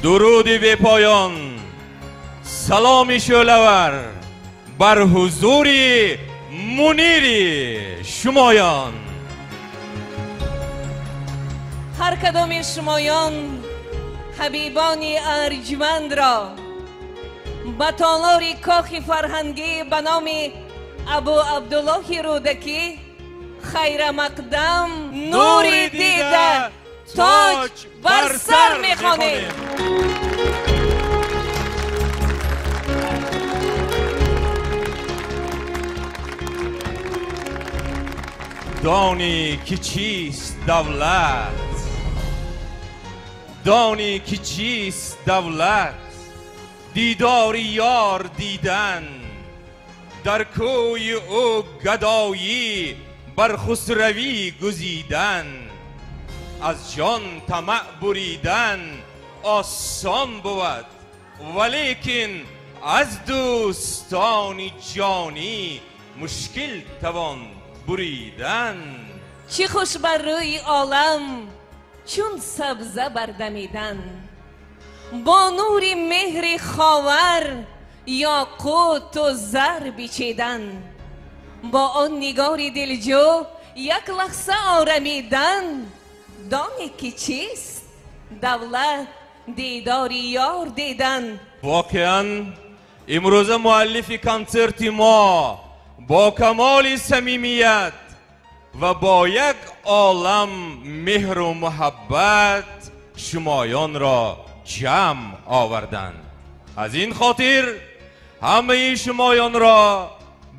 Дуруди бепоён, саломи шӯълавар бар ҳузури мунири шумоён. Ҳар кадоми шумоён ҳабибони арҷмандро ба толори кохи фарҳангӣ ба номи Абу Абдуллоҳи Рӯдакӣ хайрамақдам, нури дида, тоҷ бар сар мехонем. Донӣ ки чист давлат, донӣ ки чист давлат, дидори ёр дидан, дар кӯи ӯ гадоӣ бар хусравӣ гузидан, аз ҷон тамаъ буридан осон бувад, валекин аз дӯстони ҷонӣ мушкил тавон буридан. Чӣ хуш бар рӯи олам чун сабза бардамидан, бо нури меҳри ховар ёқуту зар бичидан, бо он нигори дилҷӯ як лаҳза орамидан. Донӣ ки чист давлат, дидори ёр дидан. Воқеан имрӯза муаллифи консерти мо бо камоли самимият ва бо як олам меҳру муҳаббат шумоёнро ҷамъ оварданд. Аз ин хотир ҳамаи шумоёнро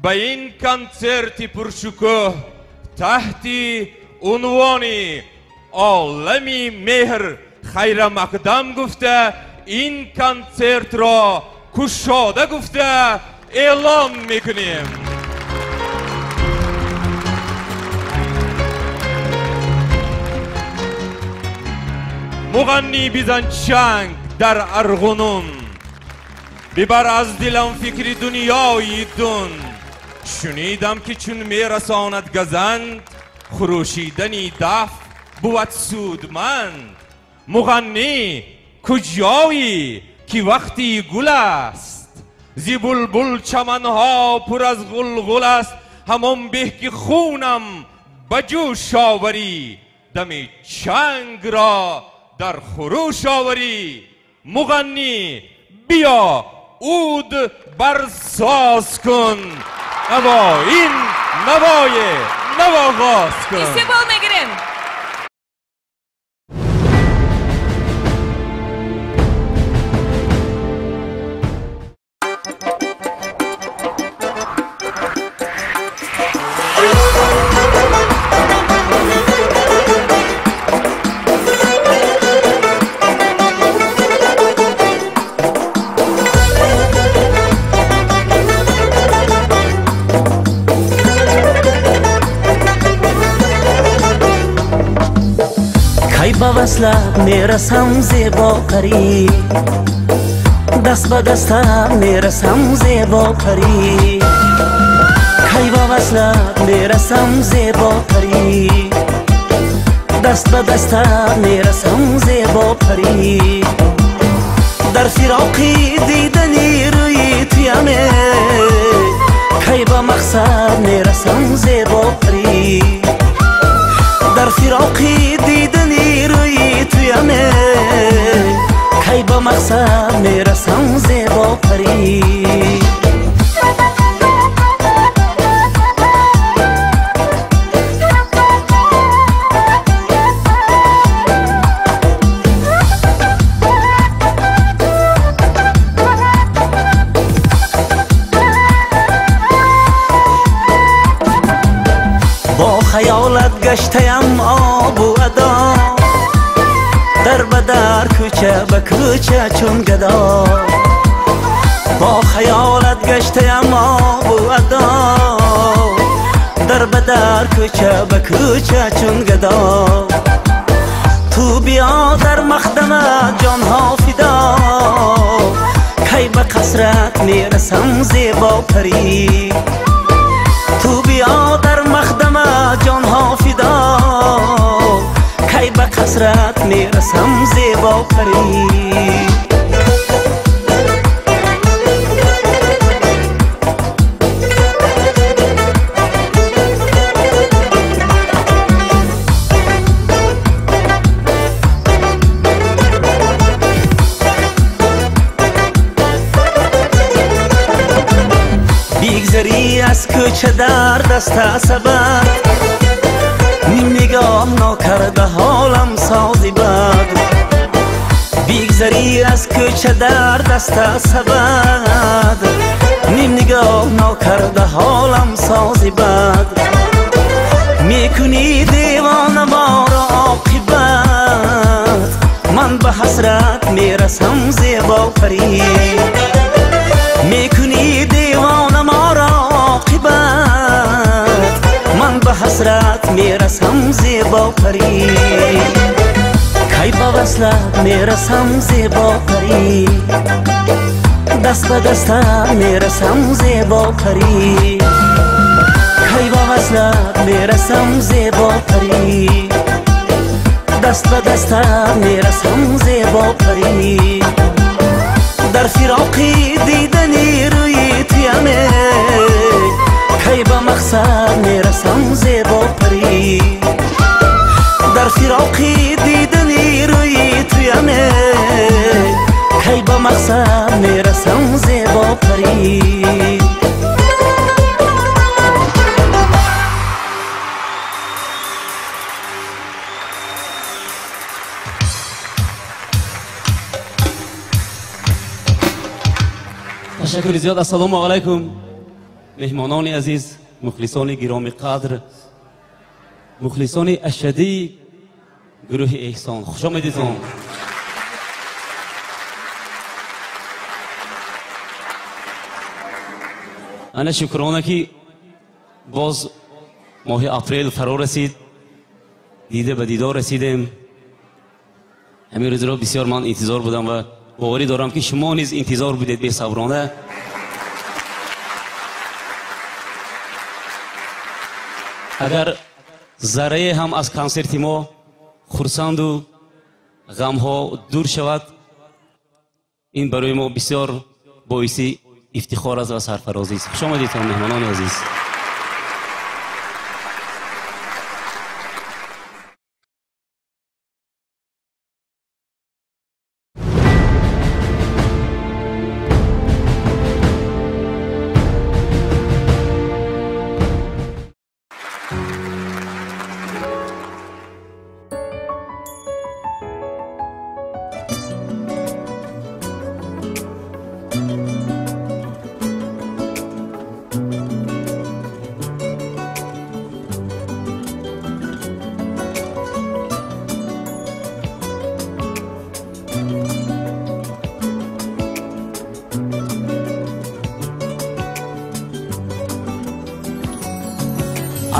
ба ин консерти пуршукӯҳ таҳти унвони олами меҳр хайрамақдам гуфта, ин консертро кушода гуфта эълон мекунем. Муғаннӣ бизан чанг дар арғунун, бибар аз дилам фикри дунёи дун. Шунидам ки чун мерасонад газанд, хурӯшидани даф бувад судманд. Муғаннӣ куҷоӣ ки вақти гул аст, зи булбул чаманҳо пур аз ғулғул аст. Ҳамон беҳ ки хунам ба ҷӯш оварӣ, дами чангро дар хурӯш оварӣ. Муғаннӣ биё уд барсоз кун, наво ин навое навоғоз кун. Истиқбол мегирем. Ба васлат мерасам зебопарӣ, даст ба дастам мерасам зебопарӣ. Кай ба васлат мерасам зебопарӣ, даст ба дастам мерасам зебопарӣ. Дар фироқи дидани рӯи туяме, кай ба мақсад мерасам зебопарӣ. Дар фироқи дидани рӯи туяме, кай ба мақсад мерасам зебопарӣ. Бо хаёлат гаштаям обу адо, дар ба дар кӯча ба кӯча чун гадо. Бо хаёлат гаштаям обу адо, дар ба дар кӯча ба кӯча чун гадо. Ту биё дар мақдамат ҷонҳо фидо, кай ба қасрат мерасам зебопарӣ. Ту биё дар мақдамат ҷонҳо фидо, кай ба қасрат мерасам зебопарӣ. аз кӯча дар даста сабад, ним нигоҳ накарда ҳолам сози бад. Бигзарӣ аз кӯча дар даста сабад, ним нигоҳ накарда ҳолам сози бад. Мекунӣ девона моро оқибат, ман ба ҳасрат мерасам зебо парӣ. Мекунӣ девона моро оқибат, ман ба ҳасрат мерасам зебо парӣ. Кай ба васлат мерасам зебо парӣ, даст ба дастат мерасам зебо парӣ. Кай ба васлат мерасам зебо парӣ, даст ба дастат мерасам зебо парӣ. Дар фироқи дидани рӯи туяме, кай ба мақсад мерасам зебо парӣ. Дар фироқи дидани рӯи туяме, кай ба мақсад мерасам зебо парӣ. Ташаккури зиёд. Ассалому алайкум меҳмонони азиз, мухлисони гиромӣ қадр, мухлисони ашадии гурӯҳи Эҳсон, хуш омадидон. Ана шукрона ки боз моҳи апрел фаро расид, дида ба дидор расидем. Ҳамин рӯзро бисёр ман интизор будам ва боварӣ дорам ки шумо низ интизор будед бесаброна. Агар заррае ҳам аз консерти мо хурсанду ғамҳо дур шавад, ин барои мо бисёр боиси ифтихор аст ва сарфарозист. Хуш омадедтон меҳмонони азиз.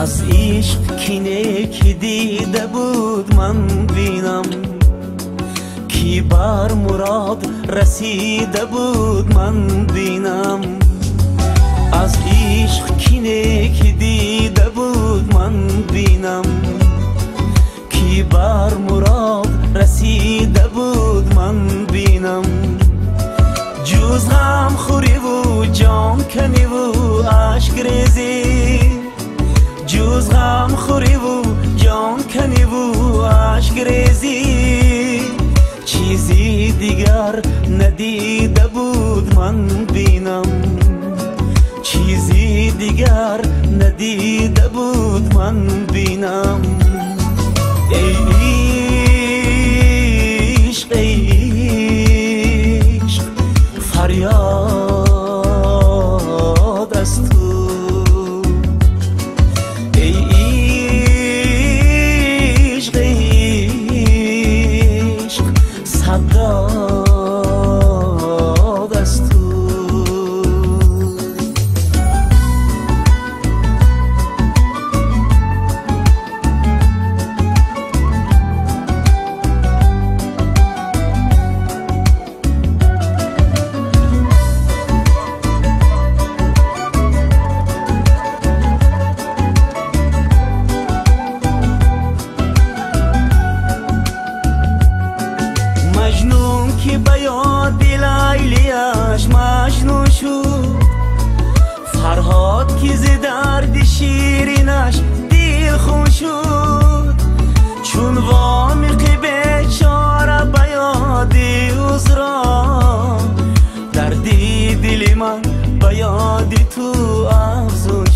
Аз ишқ кине ки дида буд ман бинам, ки бар мурод расида буд ман бинам. Аз ишқ кине ки дида буд ман бинам, ки бар мурод расида буд ман бинам. Ҷуз ғамхӯриву ҷонканиву ашкрезӣ, ҷуз ғамхӯриву ҷонканиву ашкрезӣ, чизи дигар надида буд ман бинам, чизи дигар надида буд ман бинам. Эй ишқ, эй ишқ, фарёд аз ту. Эй ишқ, эй ишқ, садод аз ту. Фарҳод ки зи дарди ширинаш дилхун шуд, чун вомиқи бечора ба ёди узро, дарди дили ман ба ёди ту афзун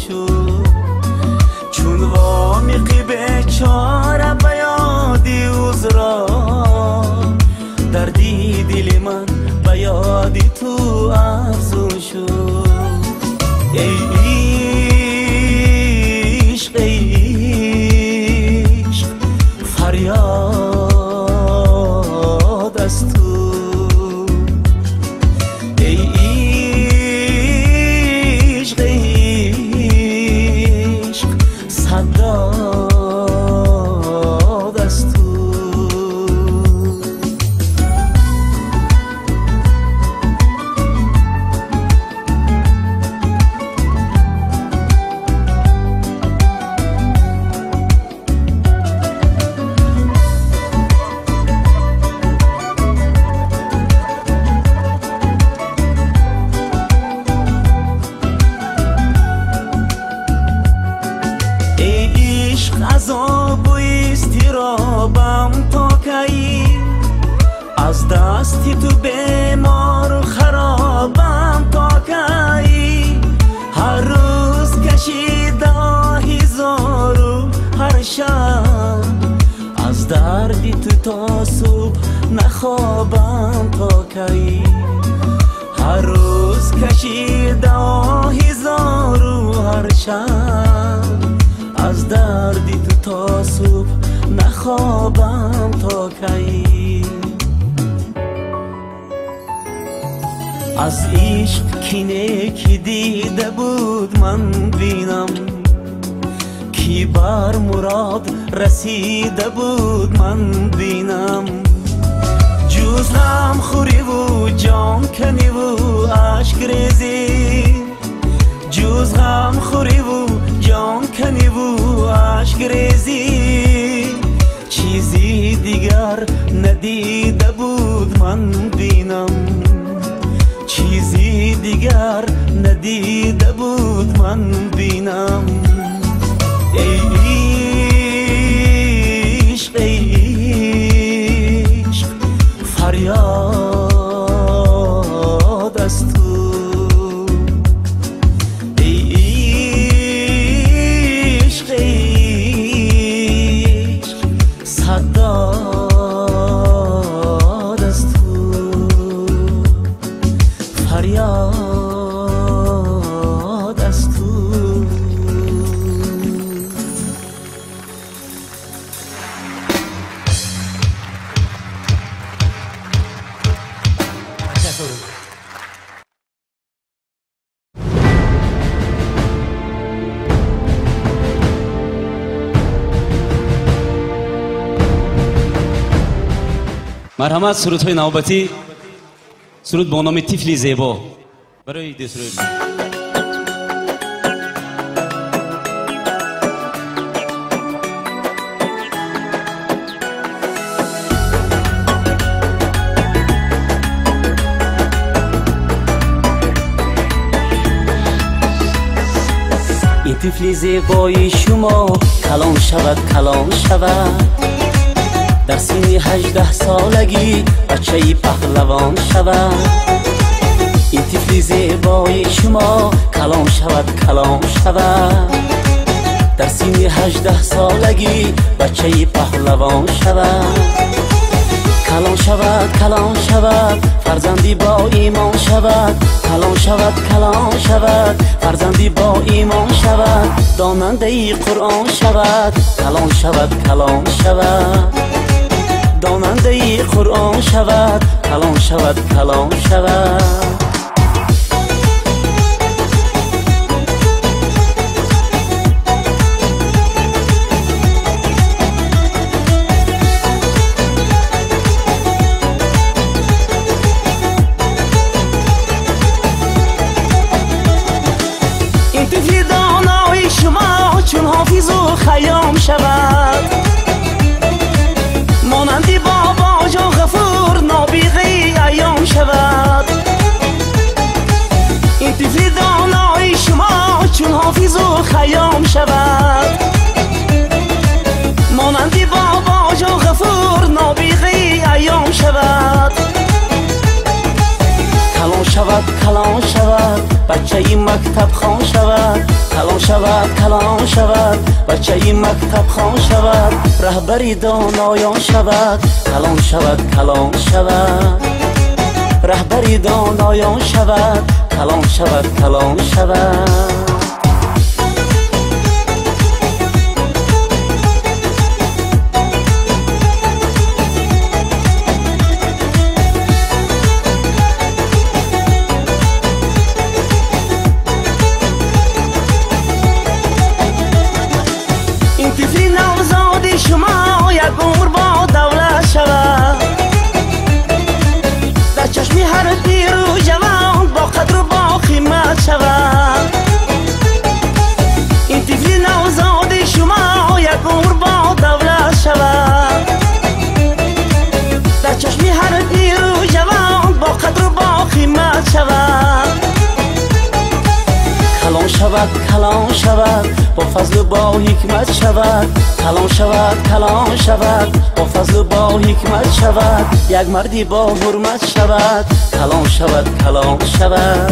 Аз дасти ту бемору харобам то кай? Ҳар рӯз кашида оҳи зору ҳар шаб, аз дарди ту то субҳ нахобам то кай? Ҳар рӯз кашида оҳи зору ҳар шаб, аз дарди ту то субҳ нахобам то кай? Аз ишқ ки неки дида буд ман бинам, ки бар мурод расида буд ман бинам. Ҷуз ғамхӯриву ҷонканиву ашкрезӣ, ҷуз ғамхӯриву ҷонканиву ашкрезӣ, чизи дигар надида буд ман бинам, чизи дигар надида буд ман бинам. Эй ишқ, эй ишқ, фарёд аз ту. Эй ишқ, эй ишқ, садод аз ту. Фарёд аз ту. Марҳамат, сурудҳои навбатӣ, суруд бо номи Тифли зебо барои дӯстрои. Ин тифли зебои шумо калон шавад, калон шавад, дар синни 18 солагӣ бачаи паҳлавон шавад. Ин тифли зебои шумо калон шавад, калон шавад, дар синни 18 солагӣ бачаи паҳлавон шавад. Калон шавад, калон шавад, фарзанди бо имон шавад. Калон шавад, калон шавад, фарзанди бо имон шавад, донандаи Қуръон шавад. Калон шавад, калон шавад, донандаи Қуръон шавад. Калон шавад, калон шавад. Ин тифли донои шумо чун ҳофизу Хайём шавад, монанди Бобоҷон Ғафур нобиғаи айём шавад. Ин тифли донои шумо чун ҳофизу Хайём шавад, монанди Бобоҷон Ғафур нобиғаи айём шавад. Калон шавад, калон шавад, бачаи мактабхон шавад. Калон шавад, калон шавад, бачаи мактабхон шавад, раҳбари доноён шавад. Калон шавад, калон шавад, раҳбари доноён шавад. Калон шавад, калон шавад. Ин тифли навзоди шумо як умр бо давлат шавад, дар чашми ҳар пиру ҷавон бо қадру бо қимат шавад. Шавад, калон шавад, бо фазлу бо ҳикмат шавад. Калон шавад, калон шавад, бо фазлу бо ҳикмат шавад. Як марди бо ҳурмат шавад. Калон шавад, калон шавад,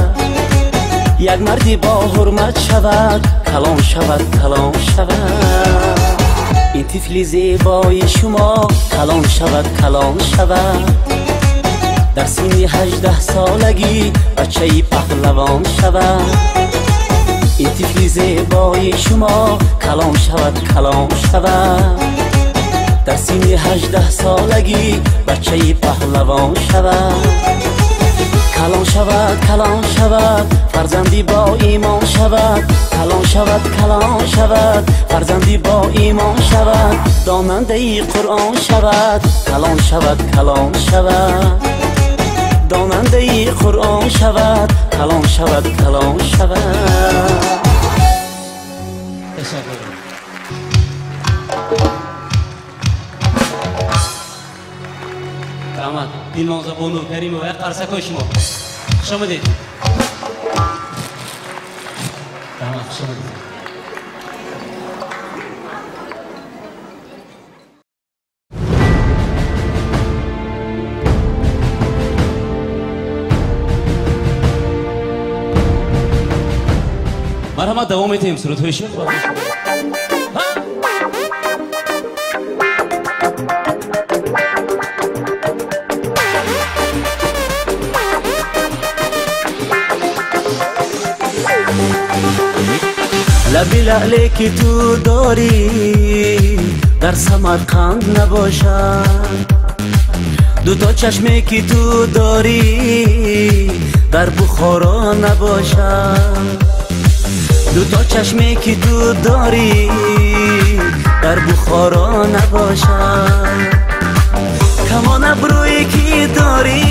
як марди бо ҳурмат шавад. Калон шавад, калон шавад. Ин тифли зебои шумо калон шавад, калон шавад. Дар синни 18 солагӣ бачаи паҳлавон шавад. Ин тифли зебои шумо калон шавад, калон шавад. Дар синни 18 солагӣ бачаи паҳлавон шавад. Калон шавад, калон шавад, фарзанди бо имон шавад. Калон шавад, калон шавад, фарзанди бо имон шавад. Донандаи Қуръон шавад. Калон шавад, калон шавад, донандаи Қуръон шавад. Калон шавад, калон шавад. Ташаккур. Раҳмат. Дилноза бону Каримова, як қарсакҳои шумо. Хуш омадед. Раҳмат, хуш омадед. Марҳамат, давом метаҳем сурудҳои шумо. Лаби лаъле ки ту дорӣ дар Самарқанд набошад. Дуто чашме ки ту дорӣ дар Бухоро набошад. Дуто чашме ки ту дорӣ дар Бухоро набошад. Камон абрӯе ки дорӣ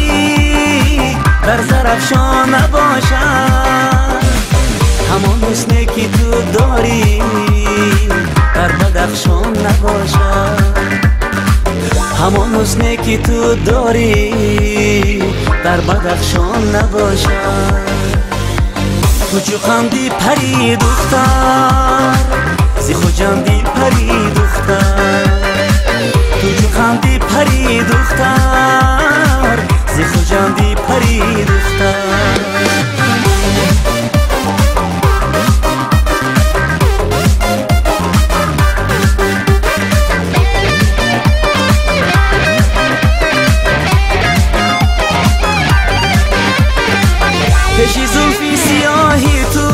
дар Зарафшон набошад. Ҳамон ҳусне ки ту дорӣ дар Бадахшон набошад. Ҳамон ҳусне ки ту дорӣ дар Бадахшон набошад. Ту чу қанди пари духтар, зи Хуҷанди пари духтар. Ту чу қанди пари духтар, зи Хуҷанди пари духтар. Пеши зулфи сиёҳи ту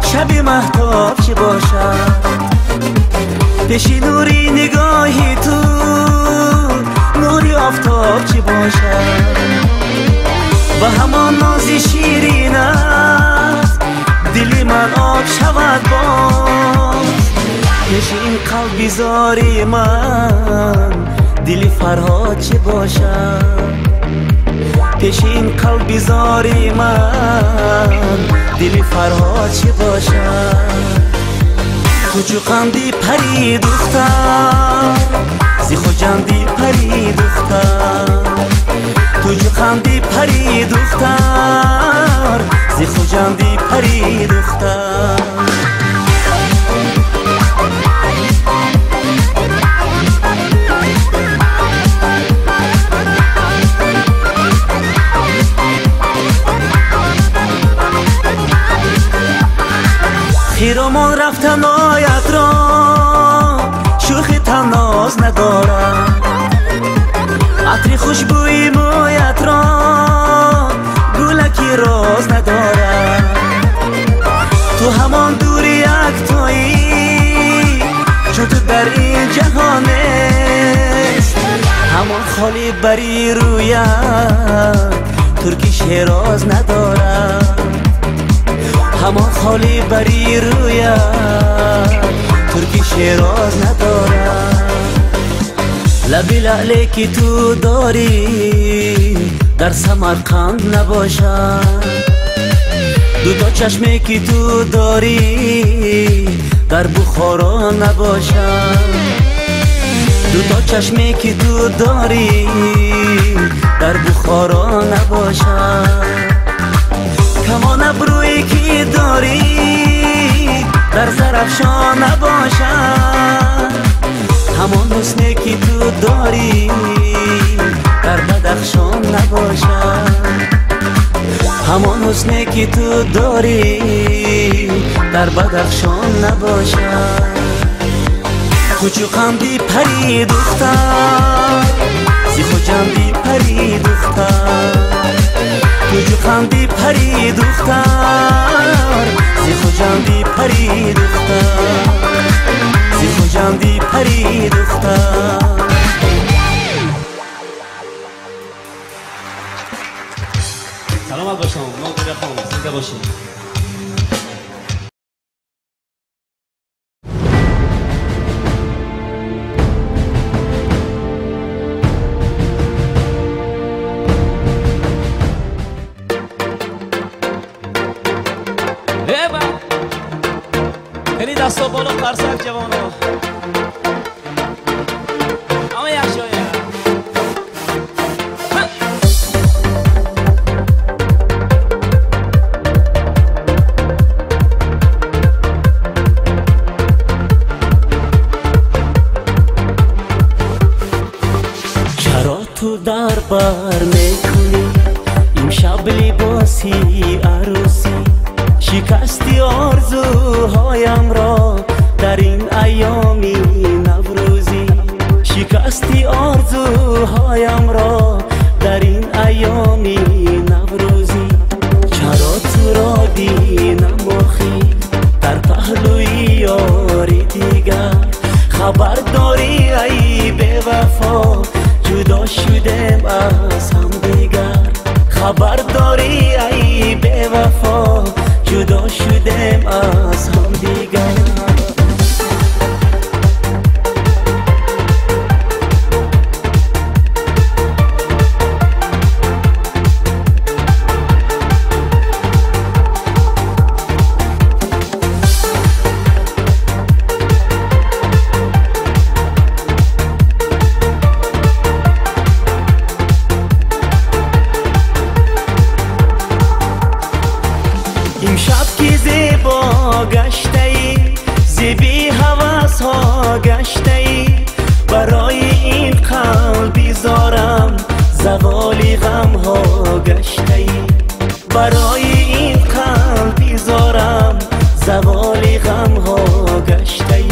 шаби маҳтоб чӣ бошад? Пеши нури нигоҳи ту нури офтоб чӣ бошад? Ба ҳамон нози ширин аст дили ман об шавад боз. Пеши ин қалби зори ман дили Фарҳод чӣ бошад? Пеши ин қалби зори ман дили Фарҳод чӣ бошад? Ту чу қанди пари духтар, зи Хуҷанди пари духтар. Ту чу қанди пари духтар, зи Хуҷанди пари духтар. Хиромон рафтан оятро шӯхи таноз надорад. Атри хушбӯи мӯятро гулаки роз надорад. Ту ҳамон дури яктоӣ чун ту дар ин ҷаҳон нест. Ҳамон холи бари рӯят турки Шероз надорад. Ҳамон холи бари рӯят турки Шероз надорад. Лаби лаъле ки ту дорӣ дар Самарқанд набошад. Дуто чашме ки ту дорӣ дар Бухоро набошад. Дуто чашме ки ту дорӣ дар Бухоро набошад. Камон абрӯе ки дорӣ дар Зарафшон набошад, ҳамон ҳусне ки ту дорӣ дар Бадахшон набошад, ҳамон ҳусне ки ту дорӣ дар Бадахшон набошад. Кучуқанди пари духтар, зи Хуҷанди пари духтар, Кучуқанди пари духтар, зи Хуҷанди пари духтар, зи Хуҷанди пари духтар. Саломат бошам, Нодира хон, зинда бошед. خیلی دستا بالا قرصک جوانا همه یک جایه. چرا تو در بر میکنی امشب لباسی عروسی، شکستی آرزوهایم را در این ایامی نوروزی، شکستی آرزوهایم را در این ایامی نوروزی. چرا تو را دیدم آخی در پهلوی یاری دیگر، خبر داری ای بی‌وفا جدا شدیم از هم دیگر، خبر داری ای بی‌وفا جدا شدیم از هم دیگر. امشب که زیبا گشته ای، زیبی هوس ها گشته ای، برای این قلبی زارم زوال غم ها گشته ای، برای این قلبی زارم زوال غم ها گشته ای.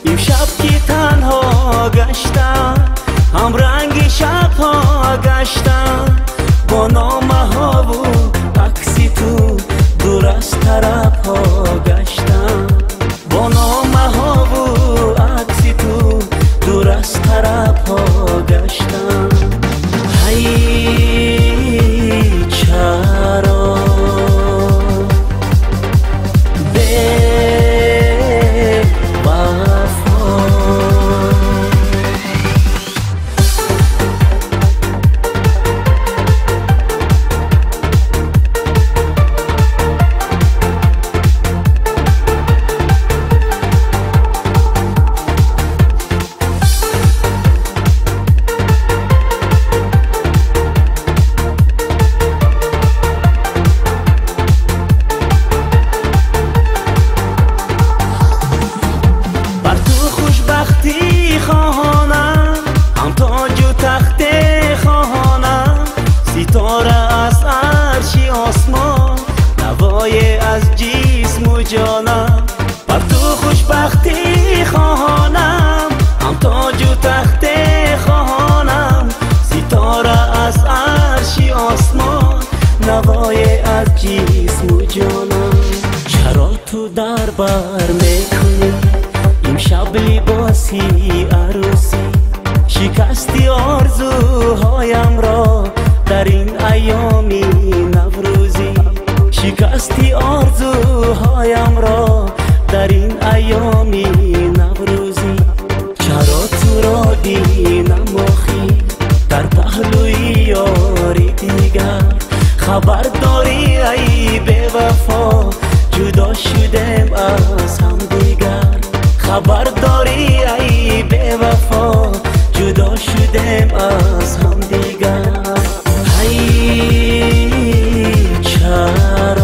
امشب که تنها گشتم هم رنگ شب ها گشتم، با نامه ها و عکسی تو دور از طرف ها گشتم، با نامه ها و عکسی تو دور از طرف ها گشتم. هی چرا بی وفا، جانم بر تو خوشبختی خواهانم، هم تاج و تخت خواهانم، ستاره از عرش آسمان، نوای از جسم و جانم. چرا تو در بر میکنی امشب لباسی عروسی، شکستی آرزوهایم را در این ایامی نوروزی، شکستی آرزوهایم را در این ایامی نوروزی. چرا تو را دیدم آخی در پهلوی یاری دیگر، خبر داری ای بی‌وفا جدا شدیم از هم دیگر، خبر داری ای بی‌وفا جدا شدیم از هم دیگر. هی چرا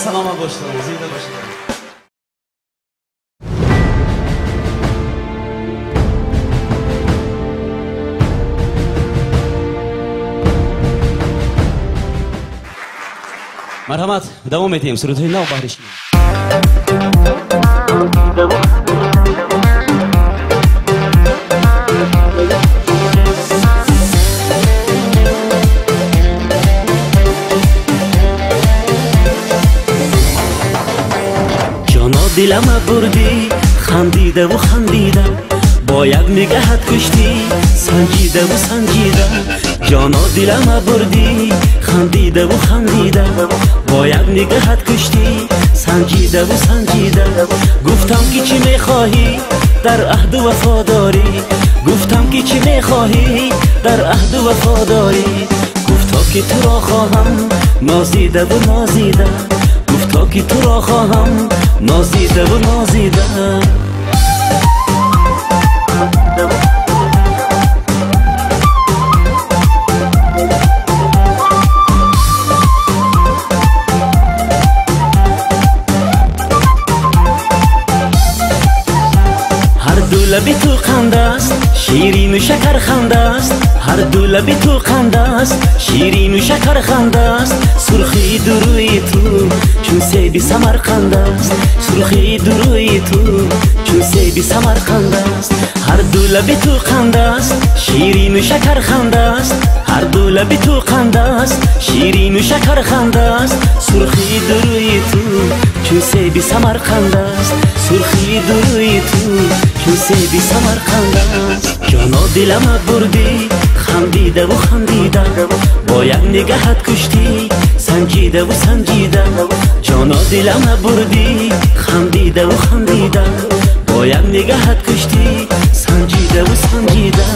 Саломат бошед, зинда бошед. Марҳамат, давом медиҳем сурудҳои нав баҳри шумо. Ҷоно дилама бурдӣ, хандидаву хандида, бо як нигаҳат куштӣ, санҷидаву санҷида. Ҷоно дилама бурдӣ, хандидаву хандида, бо як нигаҳат куштӣ, санҷидаву санҷида. Гуфтам ки чӣ мехоҳӣ дар аҳду вафодорӣ, гуфтам ки чӣ мехоҳӣ дар аҳду вафодорӣ. Гуфто ки туро хоҳам нозидаву нозида, гуфто ки туро хоҳам нозидаву нозида. Ҳар ду лаби ту қанд аст, ширину шакарханд аст. Ҳар ду лаби ту қанд аст, ширину шакарханд аст. Сурхии дурӯи ту чун себи Самарқанд аст. Сурхии дурӯи ту чун себи Самарқанд аст. Ҳар ду лаби ту қанд аст, ширину шакарханд аст. Ҳар ду лаби ту қанд аст, ширину шакарханд аст. Сурхии дурӯи ту чун себи Самарқанд аст. Сурхии дурӯи ту чун себи Самарқанд аст. Ҷоно дилама бурдӣ, хандидаву хандида, бо як нигаҳат куштӣ, санҷидаву санҷида. Ҷоно дилама бурдӣ, хандидаву хандида, бо як нигаҳат куштӣ, санҷидаву санҷида.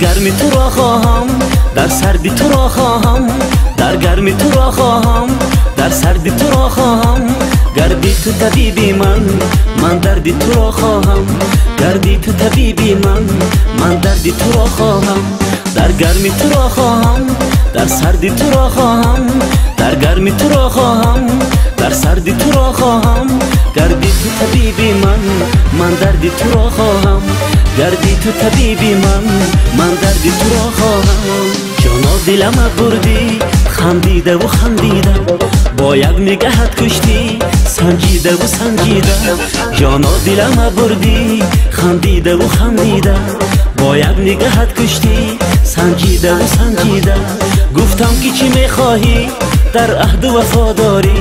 Гарми туро хоҳам, дар сарди туро хоҳам, дар гарми туро хоҳам, дар сарди туро хоҳам. Гарди ту табиби ман, ман дарди туро хоҳам. Гарди ту табиби ман, ман дарди туро хоҳам. Дар гарми туро хоҳам, дар сарди туро хоҳам, дар гарми туро хоҳам, дар сарди туро хоҳам. Гарди ту табиби ман, ман дарди туро хоҳам. Гарди ту табиби ман, ман дарди туро хоҳам. Ҷоно дилама бурдӣ, хандидаву хандида, бо як нигаҳат куштӣ, санҷидаву санҷида. Ҷоно дилама бурдӣ, хандидаву хандида, бо як нигаҳат куштӣ, санҷидаву санҷида. Гуфтам ки чӣ мехоҳӣ дар аҳду вафодорӣ,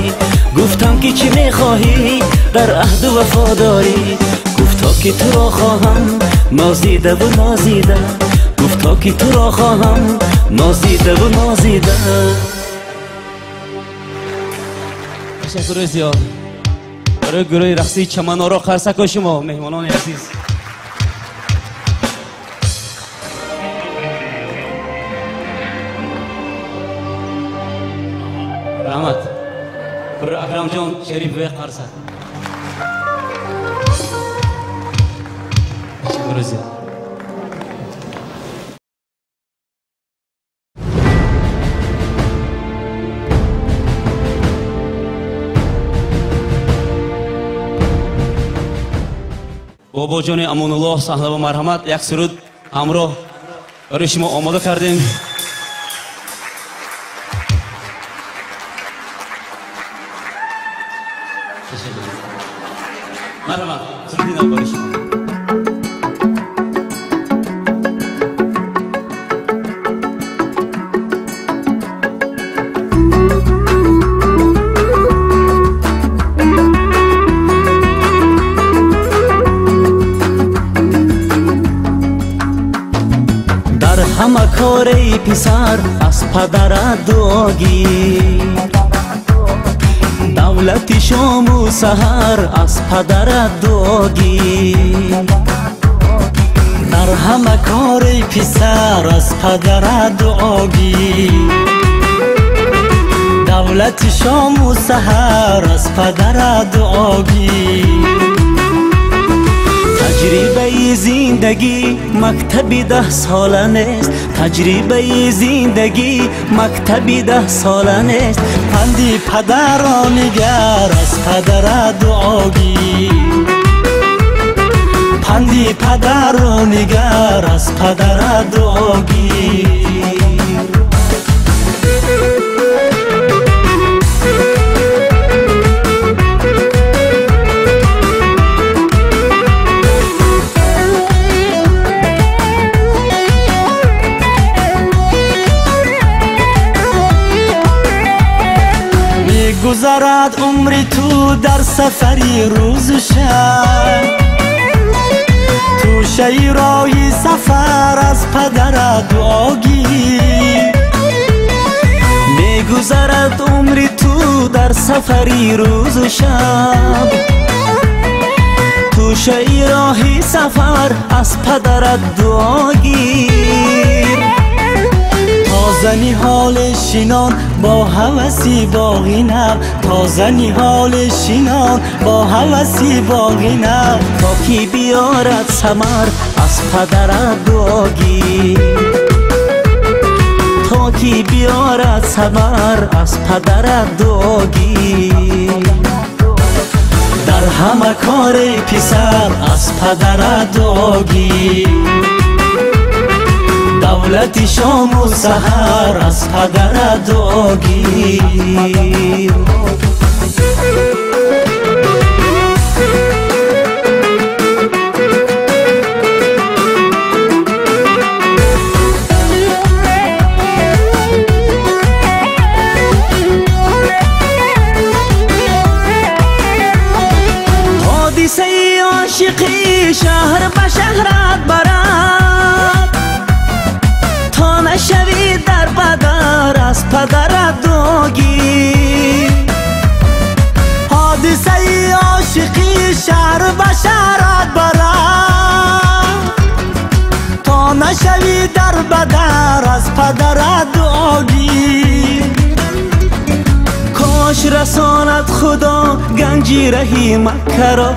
гуфтам ки чӣ мехоҳӣ дар аҳду вафодорӣ. Гуфто ки туро хоҳам нозидаву нозида, гуфто ки туро хоҳам нозидаву нозида. Ташаккури зиёд барои гурӯҳи рақсии Чаманоро. Қарсакҳои шумо, меҳмонони азиз. Раҳмат. Акрамҷон Шарифове қарсак. Ташаккури зиёд. Бобоҷони Амонуллоҳ, саҳна ва марҳамат, як суруд ҳамроҳ барои шумо омода кардем. Марҳамат, суруди нав барои шумо. Ҳама кори писар аз падарат дуо гир. Давлати шому саҳар аз падарат дуо гир. Дар ҳама кори писар аз падарат дуо гир. Давлати шому саҳар аз падарат дуо гир. Таҷрибаи зиндагӣ мактаби даҳсола нест. Таҷрибаи зиндагӣ мактаби даҳсола нест. Панди падарро нигар аз падарат дуо гир. Панди падарро нигар аз падарат дуо гир. Мегузарад умри ту дар сафари рӯзу шаб. Тӯшаи роҳи сафар аз падарат дуо гир. Мегузарад умри ту дар сафари рӯзу шаб. Тӯшаи роҳи сафар аз падарат дуо гир. Тоза ниҳоли шинон бо ҳаваси боғи нав. Тоза ниҳоли шинон бо ҳаваси боғи нав. То ки биёрад самар аз падарат дуо гир. То ки биёрад самар аз падарат дуо гир. Дар ҳама кори писар аз падарат дуо гир. Давлати шому саҳар аз падарат дуо гир. Ҳодисаи ошиқӣ шаҳр ба шаҳрат барад. То нашавӣ дар бадар аз падарат дуо гир. Ҳодисаи ошиқӣ шаҳр ба шаҳрат барад. То нашавӣ дар бадар аз падарат дуо гир. Кош расонад Худо ганҷи раҳи Маккаро.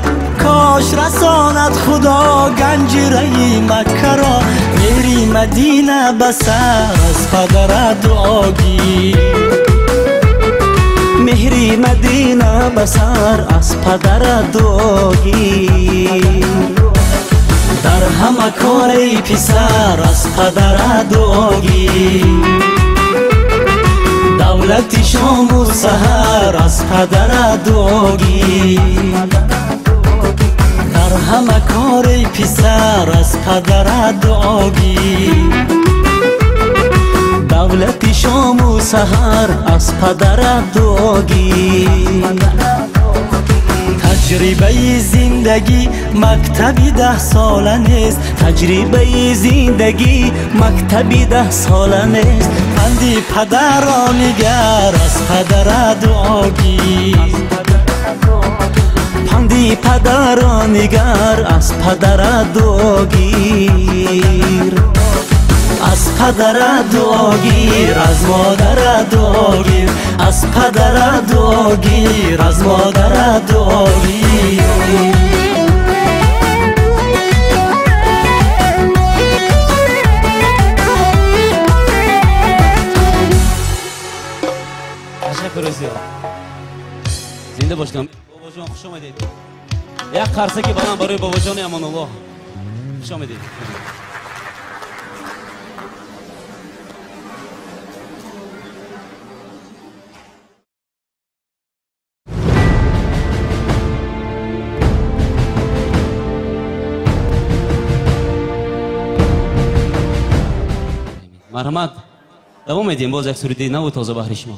Кош расонад Худо ганҷи раҳи Маккаро. Меҳри Мадина ба сар аз падарат дуо гир. Меҳри Мадина ба сар аз падарат дуо гир. Дар ҳама кори писар аз падарат дуо гир. Давлати шому саҳар аз падарат дуо гир. Дар ҳама кори писар аз падарат дуо гир. Давлати шому саҳар аз падарат дуо гир. Таҷрибаи зиндагӣ мактаби даҳсола нест. Таҷрибаи зиндагӣ мактаби даҳсола нест. Панди падарро нигар аз падарат дуо гир. Панди падарро нигар аз падарат дуо гир. Аз падарат дуо гир, аз модарат дуо гир. Аз падарат дуо гир, аз модарат дуо гир. Ташаккур зиёд. Зинда бошед. Бобоҷон, хуш омадед. Як қарсаки баланд барои бобоҷони Амонуллоҳ. Хуш омадед. Марҳамат, давом медиҳем боз як суруди наву тоза баҳри шумо.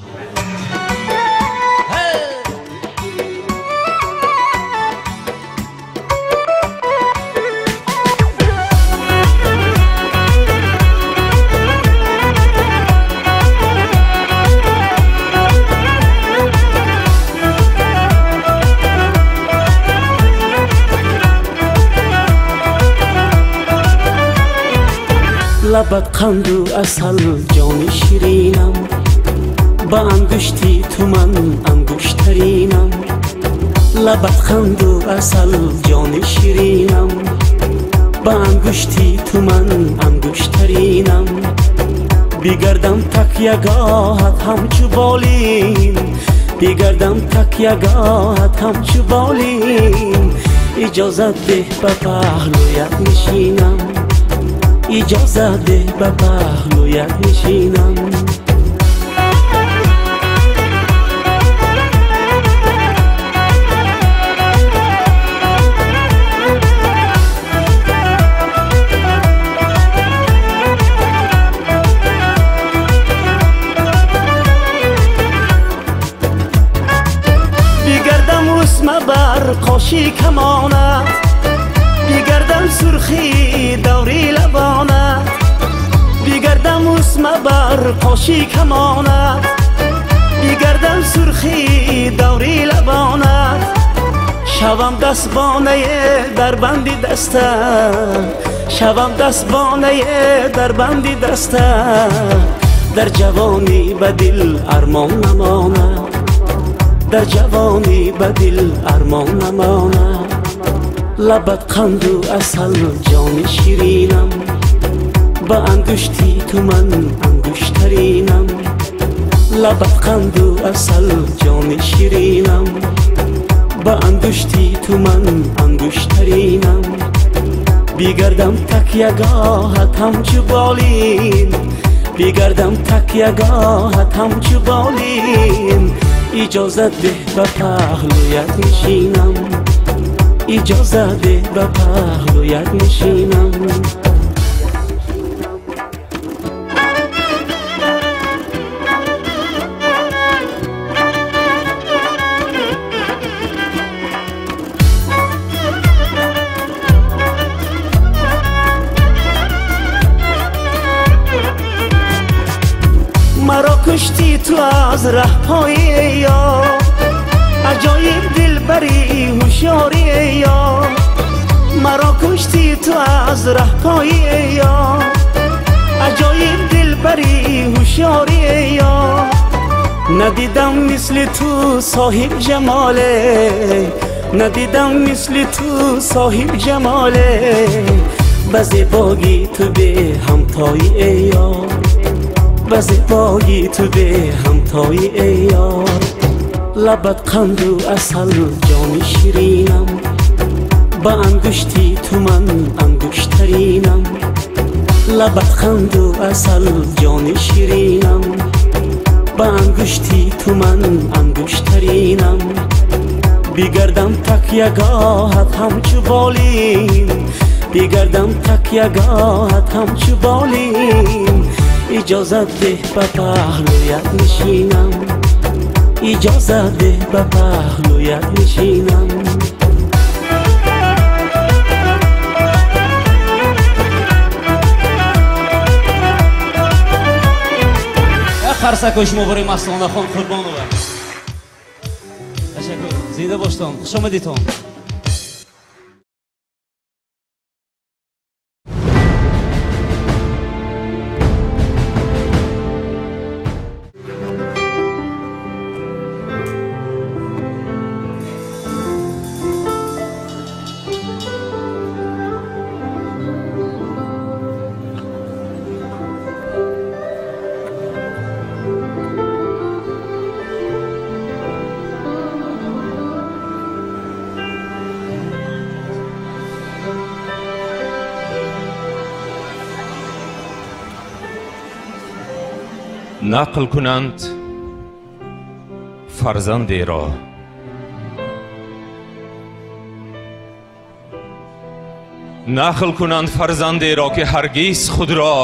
Лабат қанду асал ҷони ширинам, ба ангушти ту ман ангуштаринам. Лабат қанду асал ҷони ширинам, ба ангушти ту ман ангуштаринам. Бигардам такягоҳат ҳамчу болин, бигардам такягоҳат ҳамчу болин. Иҷозат деҳ ба паҳлӯят нишинам, иҷозат деҳ ба паҳлӯят нишинам. Бигардам усма бар қоши камонат, бигардам сурхи даври лабонат. Бигардам усма бар қоши камонат, бигардам сурхи даври лабонат. Шавам дастбонае дар банди даста, шавам дастбонае дар банди даста. Дар ҷавонӣ ба дил армон намонад, дар ҷавонӣ ба дил армон намонад. Лабат қанду асал ҷони ширинам, ба ангушти ту ман ангуштаринам. Лабат қанду асал ҷони ширинам, ба ангушти ту ман ангуштаринам. Бигардам такягоҳат ҳамчу болин, бигардам такягоҳат ҳамчу болин. Иҷозат деҳ ба паҳлӯят нишинам, иҷозат деҳ ба паҳлӯят нишинам. Маро кушти ту аз раҳпои ёр, аҷоиб дилбари ҳушёри ёр. Маро кушти ту аз раҳпои ёр, аҷоиб дилбари ҳушёри ёр. Надидам мисли ту соҳиб ҷамоле, надидам мисли ту соҳиб ҷамоле. Ба зебогӣ ту беҳамтои ёр, ба зебогӣ ту беҳамтои ёр. Лабат қанду асал ҷони ширинам, ба ангушти ту ман ангуштаринам. Лабат қанду асал ҷони ширинам, ба ангушти ту ман ангуштаринам. Бигардам такягоҳат ҳамчу болин, бигардам такягоҳат ҳамчу болин. Иҷозат деҳ ба паҳлӯят нишинам, иҷозат деҳ ба паҳлӯят нишинам. Қарсакҳои шумо барои Мастонахон Қурбонова. Ташаккур, зинда боштон, хуш омадитон. Нақл кунанд фарзандеро, нақл кунанд фарзандеро, ки ҳаргиз худро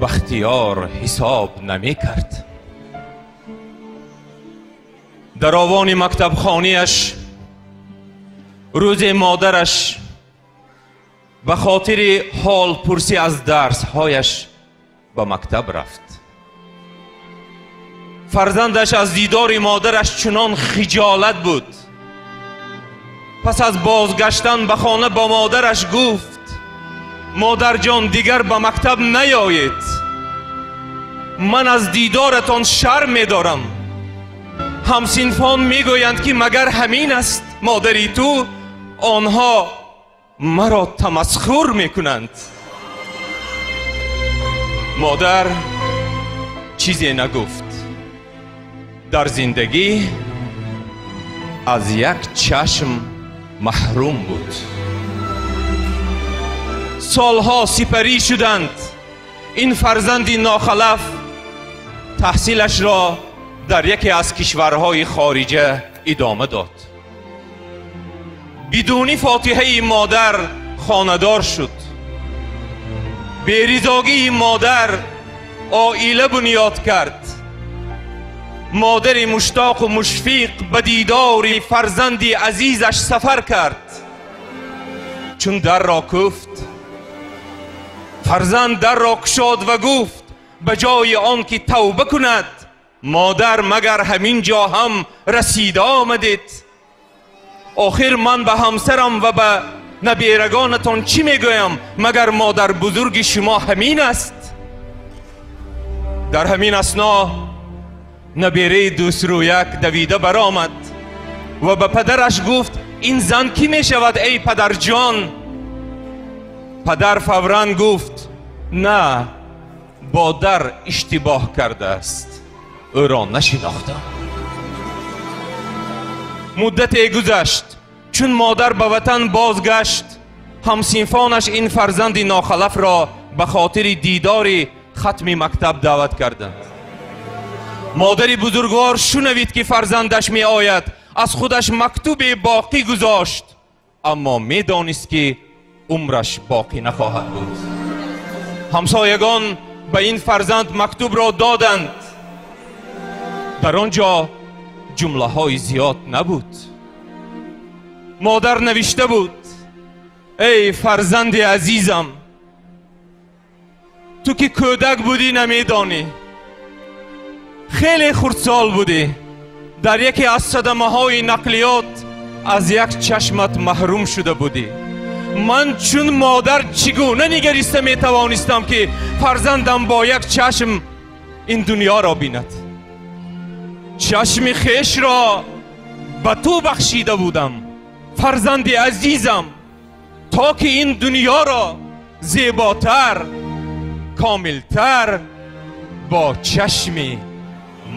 бахтиёр ҳисоб намекард. Дар овони мактабхониаш рӯзе модараш ба хотири ҳолпурсӣ аз дарсҳояш ба мактаб рафт. Фарзандаш аз дидори модараш чунон хиҷолат буд. Пас аз бозгаштан ба хона ба модараш гуфт: Модарҷон, дигар ба мактаб наёед. Ман аз дидоратон шарм медорам. Ҳамсинфон мегӯянд, ки магар ҳамин аст модари ту? Онҳо маро тамасхур мекунанд. Модар чизе нагуфт. Дар зиндагӣ аз як чашм маҳрум буд. Солҳо сипарӣ шуданд. Ин фарзанди нохалаф таҳсилашро дар яке аз кишварҳои хориҷа идома дод. Бидуни фотиҳаи модар хонадор шуд. Беризогии модар оила бунёд кард. Модари муштоқу мушфиқ ба дидори фарзанди азизаш сафар кард. Чун дарро куфт, фарзанд дарро кушод ва гуфт: ба ҷои он ки тавба кунад, модар, магар ҳамин ҷо ҳам расида омадед? Охир ман ба ҳамсарам ва ба наберагонатон чӣ мегӯям? Магар модар бузурги шумо ҳамин аст? Дар ҳамин асно набераи дӯстрӯяк давида баромад ва ба падараш гуфт: ин зан кӣ мешавад, эй падарҷон? Падар фавран гуфт: на, бо дар иштибоҳ кардааст, ӯро нашинохтам. Муддате гузашт. Чун модар ба ватан бозгашт, ҳамсинфонаш ин фарзанди нохалафро ба хотири дидори хатми мактаб даъват карданд. Модари бузургвор шунавид, ки фарзандаш меояд, аз худаш мактубе боқӣ гузошт, аммо медонист, ки умраш боқӣ нахоҳад буд. Ҳамсоягон ба ин фарзанд мактубро доданд. Дар он ҷо ҷумлаҳои зиёд набуд. Модар навишта буд: эй фарзанди азизам, ту ки кӯдак будӣ намедонӣ, хеле хурдсол будӣ, дар яке аз садамаҳои нақлиёт аз як чашмат маҳрум шуда будӣ. Ман чун модар чӣ гуна нигариста метавонистам, ки фарзандам бо як чашм ин дунёро бинад? Чашми хешро ба ту бахшида будам, фарзанди азизам, то ки ин дунёро зеботар, комилтар бо чашми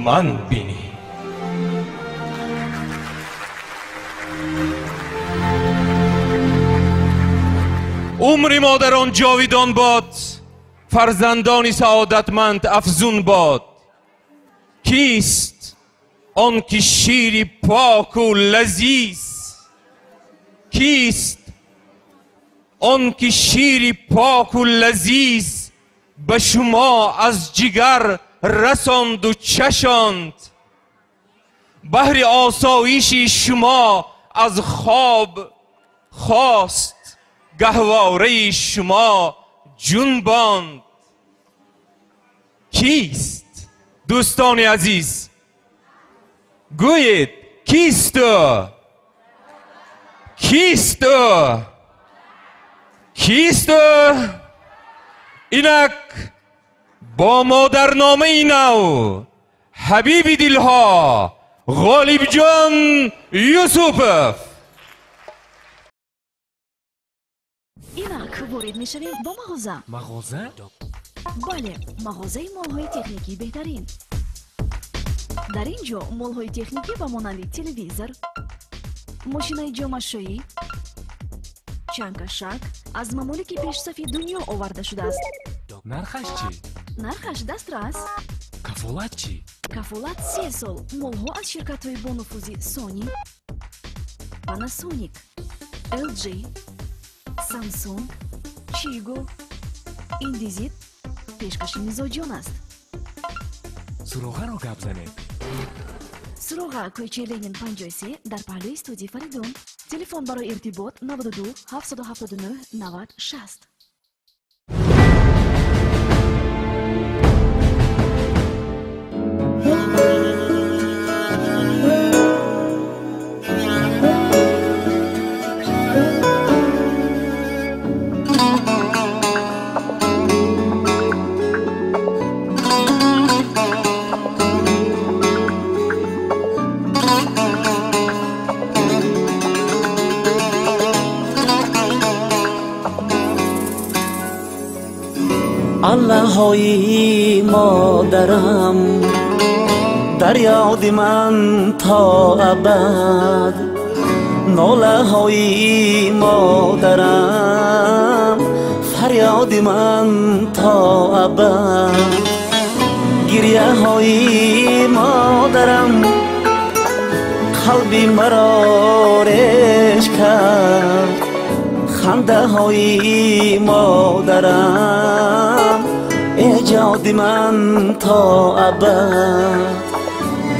ман бинӣ. Умри модарон ҷовидон бод, фарзандони саодатманд афзун бод. Кист он ки шири поку лазиз? Кист он ки шири поку лазиз ба шумо аз ҷигар расонду чашонд? Баҳри осоиши шумо аз хоб хост, гаҳвораи шумо ҷунбонд. Кист, дӯстони азиз? Гӯед, кист ӯ? Кист ӯ? Кист ӯ? Инак бо модарномаи нав ҳабиби дилҳо Ғолибҷон Юсупов. Инак ворид мешавем ба мағоза. Мағоза? Бале, мағозаи молҳои техникии беҳтарин. Дар ин ҷо молҳои техникӣ ба монанди телевизор, мошинаи ҷомашӯӣ, чангашак аз мамолики пешсафи дунё оварда шудааст. Нархаш чӣ? Нархаш дастрас. Кафолат чӣ? Кафолат 3 сол. Молҳо аз ширкатҳои бонуфузи Sony, Panasonic, LG, Samsung, Chigo, Indesit пешкаши мизоҷон аст. Суроғаро гап занед. Суроға кӯчаи Ленин 53 дар паҳлӯи студияи Фаридун. Телефон барои иртибот 92 779 90 60. Аллоҳои модарам дар ёди ман то абад, нолаҳои модарам фарёди ман то абад, гиряҳои модарам қалби маро реш кард, хандаҳои модарам эҷоди ман то абад,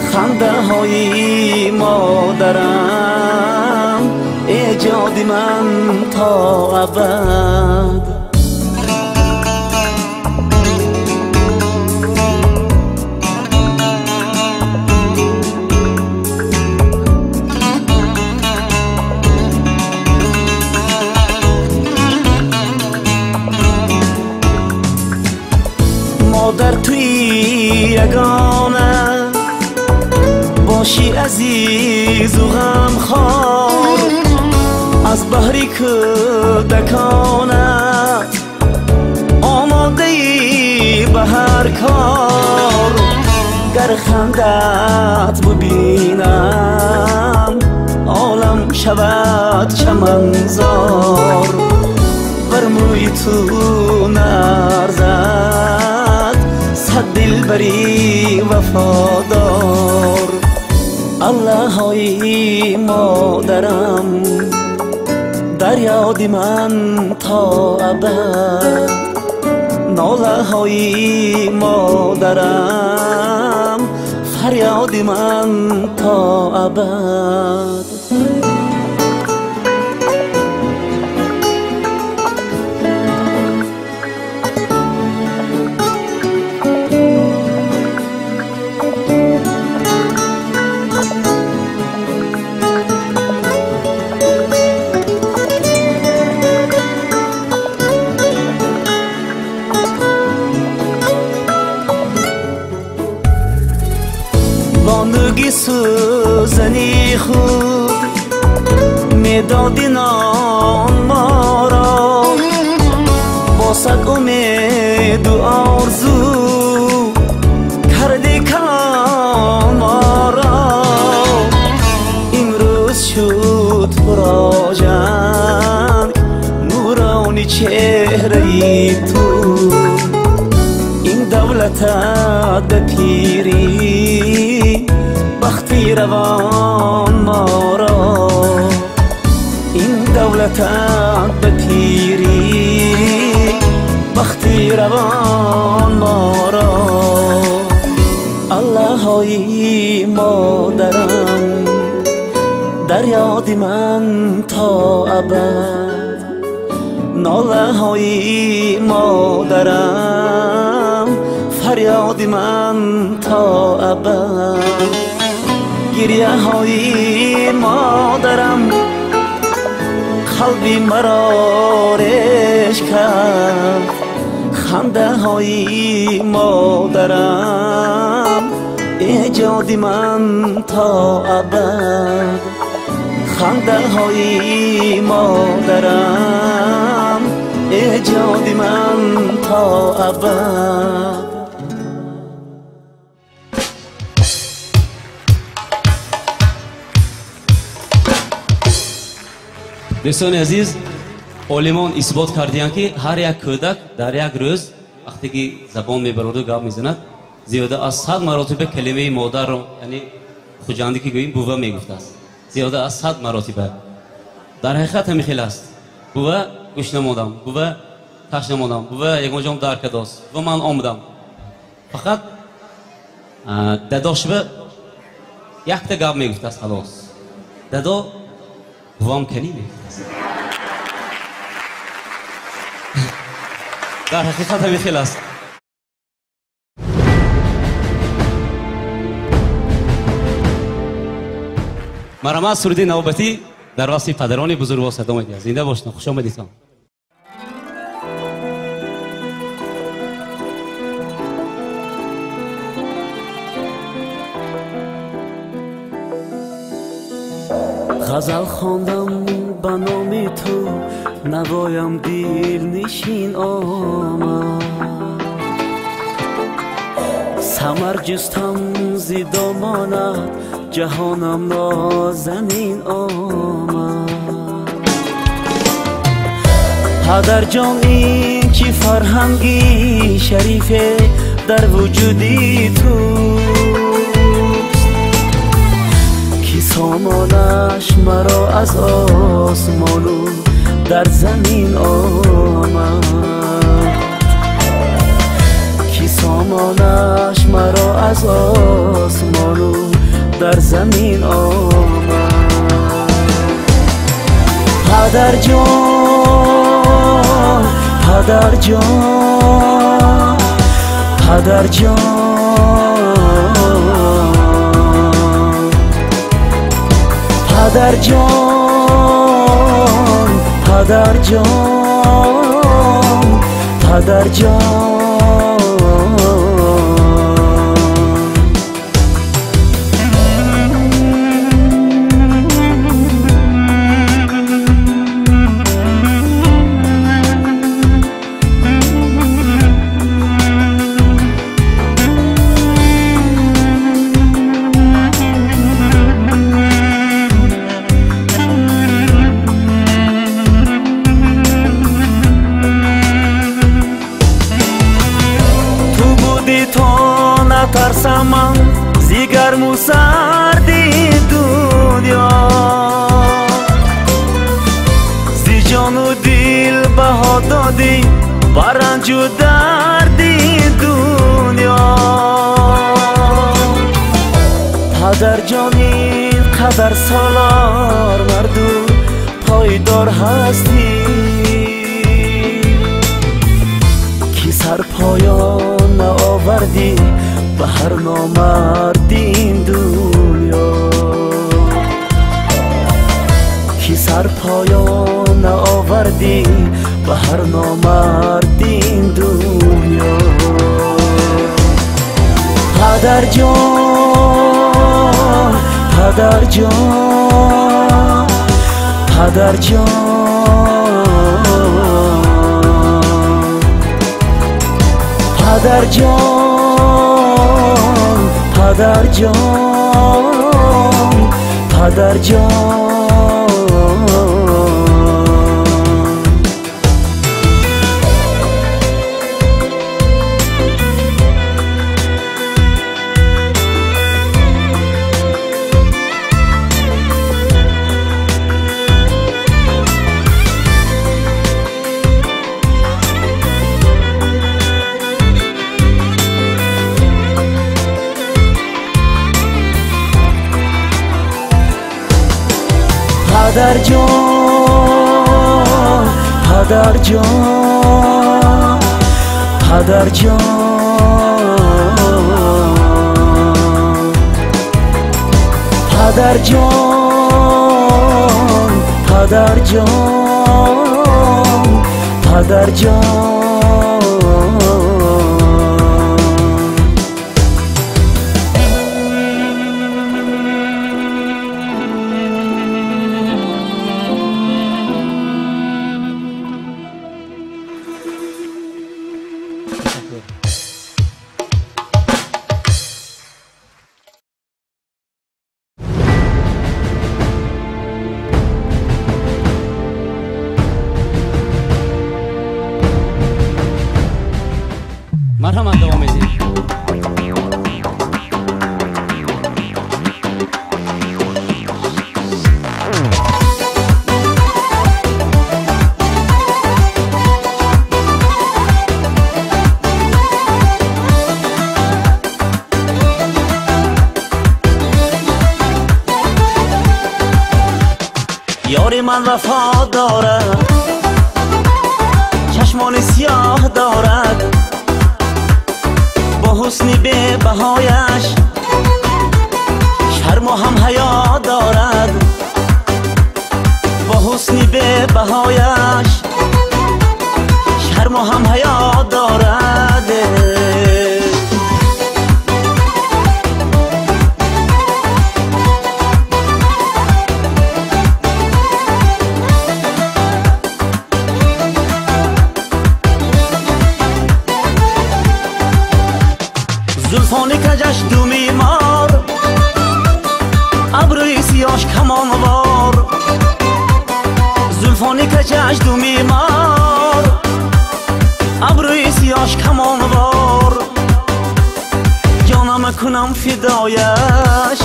хандаҳои модарам эҷоди ман то абад. Модар туи ягона боши азизу ғамхор, аз баҳри кӯдаконат омодаи ба ҳар кор. Гар хандат бубинам олам шавад чаманзор, бар мӯи ту нарзад сад дилбари вафодор. Аллоҳои модарам дар ёди ман то абад, нолаҳои модарам фарёди ман то абад. Бонуги сӯзани худ медоди нон моро, бо сад умеду орзу карди калон моро. Имрӯз шуд пуроҷанг нурони чеҳраи ту, ин давлатат ба пирӣ бахти равон моро, ин давлатат ба пирӣ бахти равон моро. Аллоҳои модарам дар ёди ман то абад, нолаҳои модарам фарёди ман то абад, гиряҳои модарам қалби маро реш кард, хандаҳои модарам эҷоди ман то абад, хандаҳои модарам эҷоди ман то абад. Дӯстони азиз, олимон исбот кардиянд, ки ҳар як кӯдак дар як рӯз вақте ки забон мебароду гап мезанад, зиёда аз 100 маротиба калимаи модарро, яъне хуҷандӣ ки гӯем бува мегуфтааст, зиёда аз 100 маротиба. Дар ҳақиқат ҳамин хел аст. Бува гӯш намодам, бува таш намодам, бува ягон ҷом дар кадост, бува ман омадам. Фақат дадошба якта гап мегуфтааст, халос. Дадо бувам кани мегуфтааст. Дар ҳақиқат ҳамин хел аст. Марҳамат, суруди навбатӣ дар васфи падарони бузургвор садо медиҳад. Зинда бошед, хуш омадитон. Ғазал хондам ба номи ту, навоям дилнишин омад. Самар ҷустам зи домонат, ҷаҳонам нозанин омад. Падарҷон, ин чӣ фарҳанги шарифе дар вуҷуди туст, ки сомонаш маро аз осмону дар замин омад, ки сомонаш маро аз осмону дар замин омад. Падарҷон, падарҷон, падарҷон, падарҷон, падарҷон, падарҷон. Тарсаман зи гарму сарди дунё, зи ҷону дил баҳо додӣ ба ранҷу дарди дунё. Падарҷон, ин қадар солор марду пойдор ҳастӣ, ки сарпоён наовардӣ ба ҳар номарди ин дунё, ки сарпоён наовардӣ ба ҳар номарди ин дунё. Падарҷон, падарҷон, падарҷон, падарҷон, падарҷон, падарҷон. Падарҷон, падарҷон, падарҷон, падарҷон, падарҷон, падарҷон. Марҳамат, давом медиҳем. Ёри ман вафо дорад, чашмони сиёҳ дорад, бо ҳусни бебаҳояш шарму ҳам ҳаё дорад, бо ҳусни бебаҳояш шарму ҳам ҳаё дорад. Зулфони чашмонаш думи мор, абрӯи сиёш камонвор. Ҷонам кунам фидояш,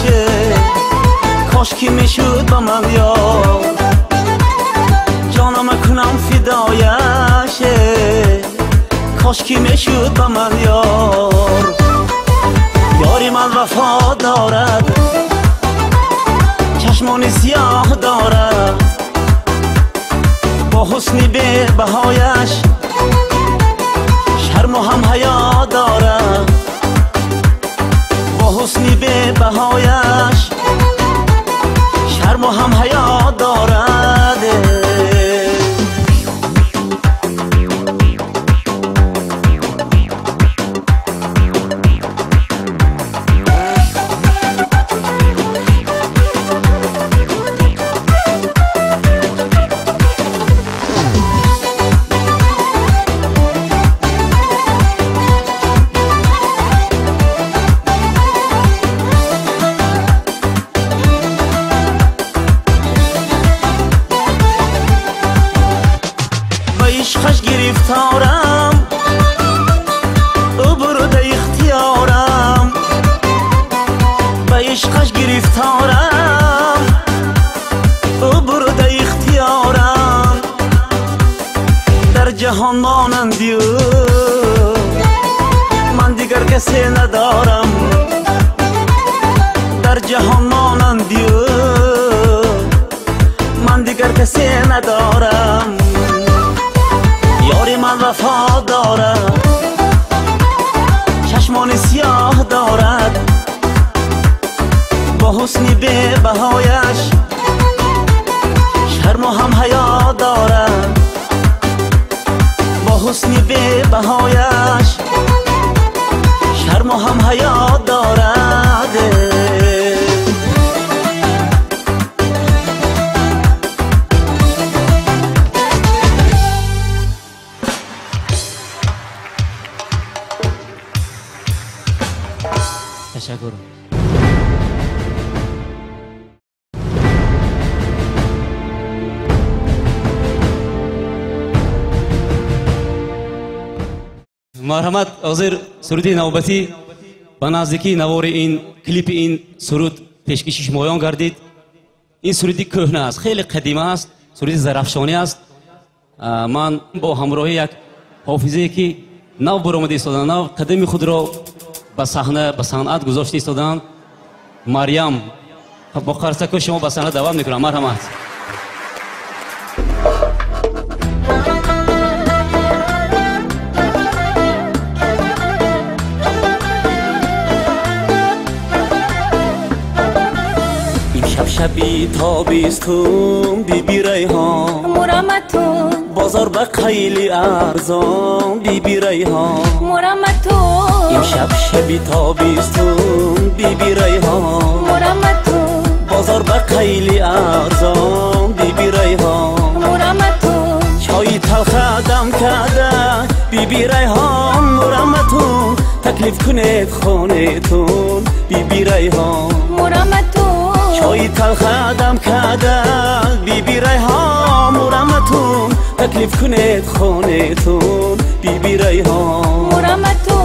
кош ки мешуд ба ман ёр. Ҷонам кунам фидояш, кош ки мешуд ба ман ёр. Ёри ман вафо дорад, чашмони сиёҳ дорад, бо ҳусни бебаҳояш шарму ҳам ҳаё дорад, бо ҳусни бебаҳояш шарму ҳам ҳаё дорад. Ишқаш гирифторам, ӯ бурда ихтиёрам. Ба ишқаш гирифторам, ӯ бурда ихтиёрам. Дар ҷаҳон монанди ӯ ман дигар касе надорам. Дар ҷаҳон монанди ӯ ман дигар касе надорам. Ёри ман вафо дорад, чашмони сиёҳ дорад, бо ҳусни бебаҳояш шарму ҳам ҳаё дорад, бо ҳусни бебаҳояш шарму ҳам ҳаё дорад. Ташаккур. Марҳамат, ҳозир суруди навбатӣ ба наздикии навори ин клипи ин суруд пешкаши шумоён гардид. Ин суруди кӯҳна аст, хеле қадима аст, суруди зарафшонӣ аст. Ман бо ҳамроҳи як ҳофизае ки нав баромада истодан, нав қадами худро ба саҳна, ба санъат гузошта истодан, Марьям, бо қарсако шумо ба саҳна даъват мекунам. Марҳамат. Имшаб шаби тобистун, биби Райҳон, мураматун, бозор ба қайли арзон, биби Райҳон, мураматун. Имшаб шаби тобистун, биби Райҳон, мураматун, бозор ба қайли арзон, биби Райҳон, мураматун. Чойи талха дам карда, биби Райҳон, мураматун, таклиф кунед хонетун, биби Райҳон, мураматун. Чойи талха дам карда, биби Райҳон, мураматун, таклиф кунед хонетун, биби Райҳон, мураматун.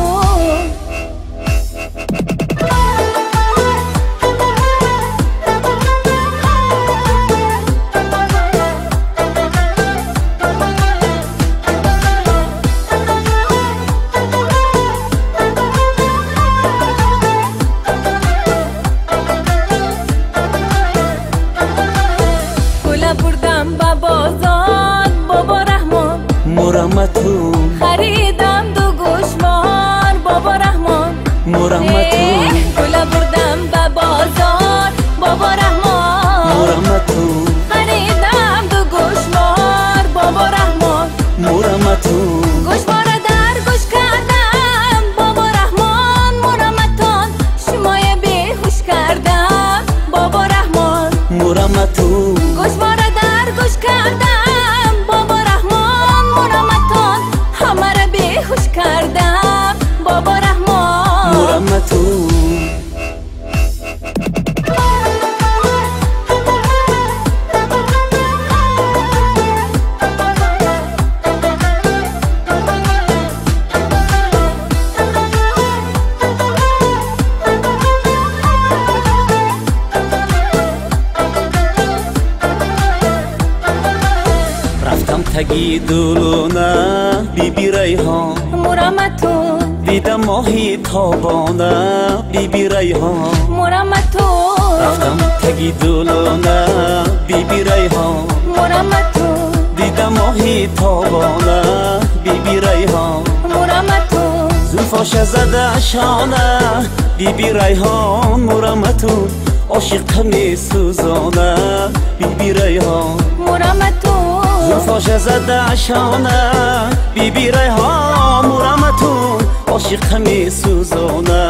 Мураматун, харидам ду гӯшвор, бобо Раҳмон, мураматун. Гула бурдам ба бозор, бобо Раҳмон, мураматун. Харидам ду гӯшвор, бобо Раҳмон, мураматун. Гӯшвора дар гӯш кардам, бобо Раҳмон, мураматун. Шумоя беҳуш кардам, бобо Раҳмон, мураматун. Гӯшвора дар гӯш кардам, бобо Раҳмон, мураматун. Ҳамаро беҳуш кардам, бобо Раҳмон, мураматун. Таги дулона биби Райҳон Мураматун дидам моҳи тобона биби Райҳон Мураматун рафтам таги дулона биби Райҳон Мураматун дидам моҳи тобона биби Райҳон Мураматун зулфоша зада шона биби Райҳон Мураматун ошиқа месӯзона биби Райҳон Мураматун зулфоша зада шона биби Райҳон Мураматун ошиқа месӯзона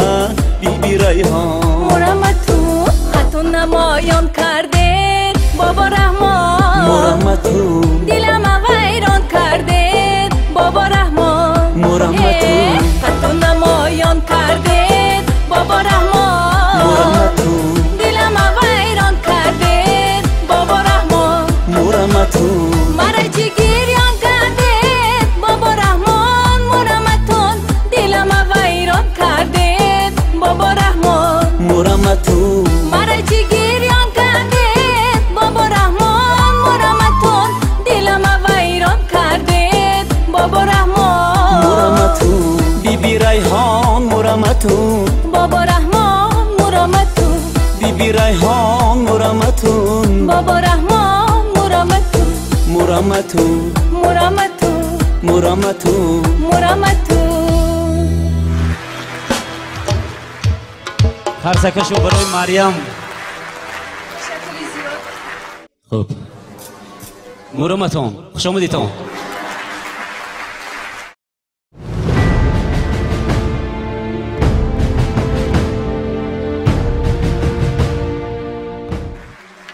биби Райҳон Мураматун хату намоён кардед бобо Раҳмон Мураматун дилама вайрон кардед бобо Раҳмон Мураматун хату намоён кардед бобо Раҳмон Мураматун дилама вайрон кардед бобо Раҳмон Мураматун мара чӣ гирён кардед бобо Раҳмон Мураматун дилама вайрон кардед бобо Раҳмон Мураматун мара чӣ гирён кардед бобо Раҳмон Мураматун дилама вайрон кардед бобо Раҳмон Мураматун биби Райҳон Мураматун бобо Раҳмон Мураматун биби Райҳон Мураматун бобо Раҳмон Мураматун Мураматун Мураматун Мураматун Мураматун. Қарсакашо барои Марьям. Хуб. Мураматон, хуш омадитон.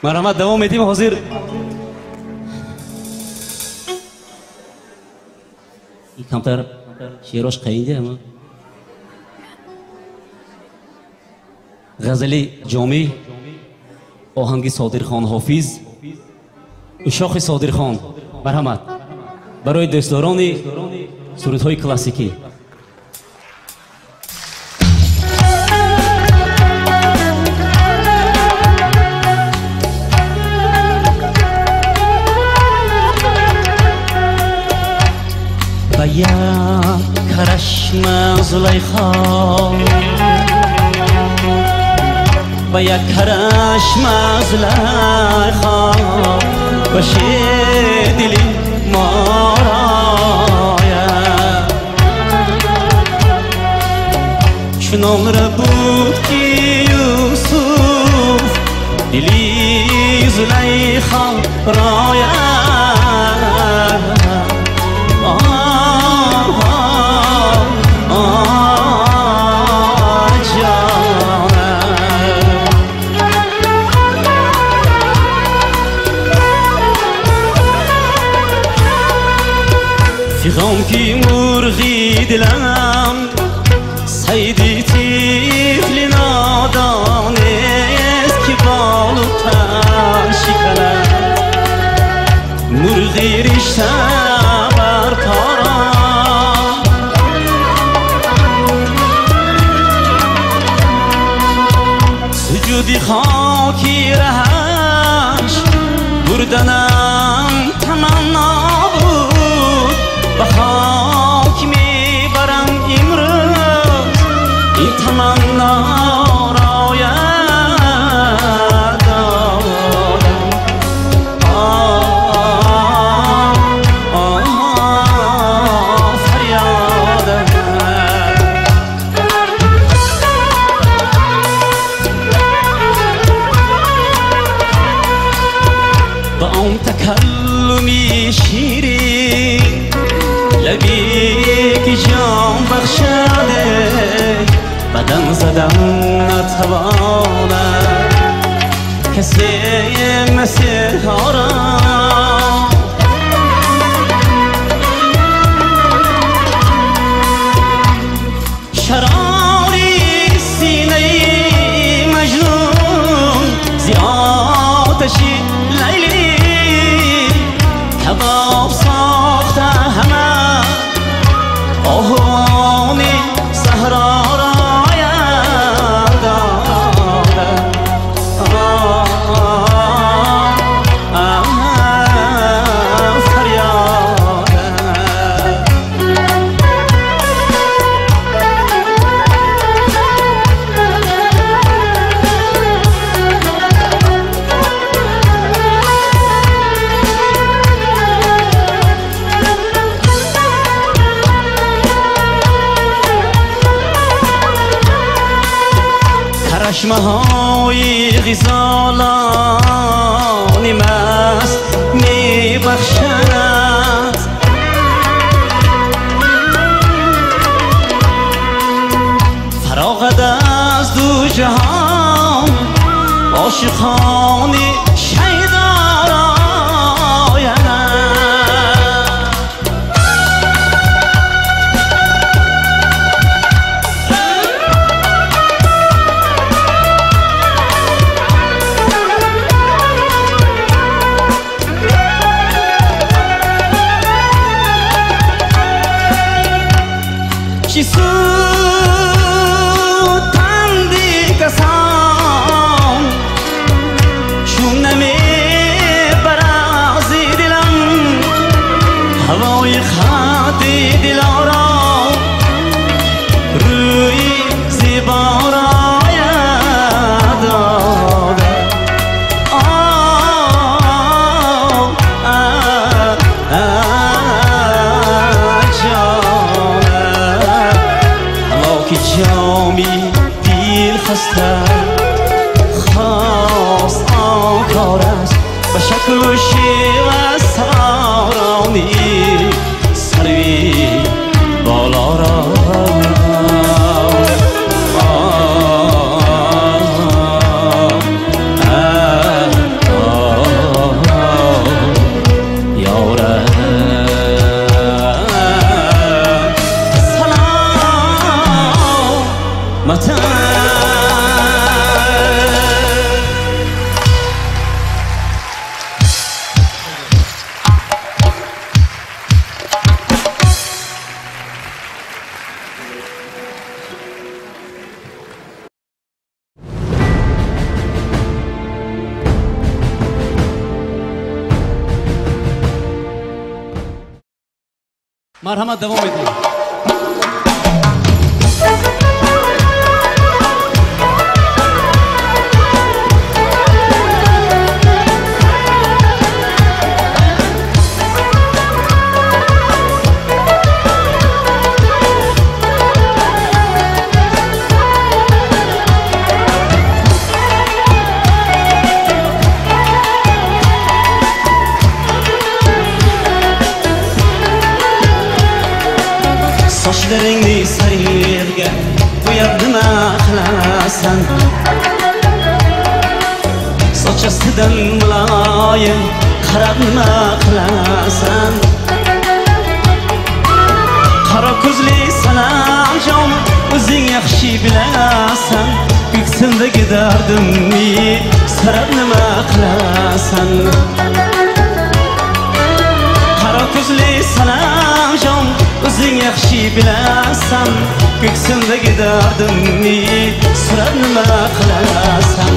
Марҳамат, давом медиҳем ҳозир. Ин камтар шеърош қаинде ама. Ғазали Ҷомӣ, оҳанги Содирхон Ҳофиз, ушоқи Содирхон. Марҳамат. Барои дӯстдорони сурудҳои классикӣ. Ба як карашма Зулайхо, ба як карашма Зулайхо, ба шедили мороя. Чунон буд ки Юсуф дили Зулайхо роя. Фиғон ки мурғи дилам сайди тифли нодонест ки болу пар шиканад мурғи ришта бар пора. Суҷуди хоки раҳаш бурданам таманно буд, ба хок мебарам имрӯз ин таманно роя додам. Фарёдам. Ба он такаллуми ширин лаби ки ҷон бахшаде бадан задан натавонад касе мисли ором. Шарори синаи Маҷнун зи оташи Лайли кабоб сохта ҳама оҳони саҳро роя додад. Чашмаҳои ғизолони маст мебахшад. Фароғат аз ду ҷаҳон ошиқони шайдо ояд. Чӣ суд панди касон чун намебарад зи дилам ҳавои хати дилоро рӯи зеборо дода. Ҷоми дил хаста хост он кор аст ба шаклу шева сарони сарви болоро. Марҳамат, давом медиҳем. Sochlaringni sarirga qo'yib nima qilasan? Sochasidan muloyim qarab nima qilasan? Qora ko'zli sanamjon, o'zing yaxshi bilasan, ko'ksimdagi dardimni sarab nima qilasan? Qora ko'zli sanamjon, o'zing yaxshi bilasan, ko'ksimdagi dardimni so'rab nima qilasan?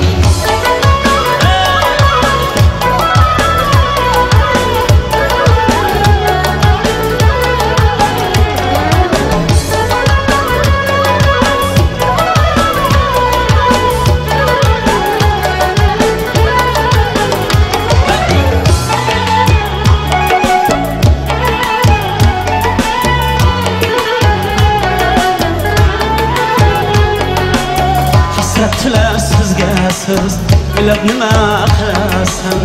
Hasratlar sizga siz bilib nima qilasan?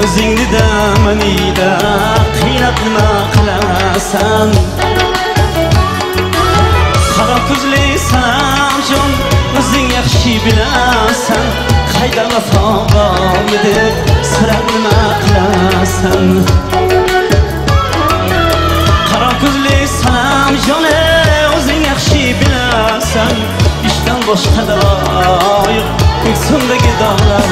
O'zingni damanida qiynab nima qilasan? Qora ko'zli sanamjon, o'zing yaxshi bilasan, qayda vafo bormi deb so'rab nima qilasan? Qora ko'zli sanamjon, o'zing yaxshi bilasan, ishdan boshqa davo yo'q ko'ksimdagi dog'lar.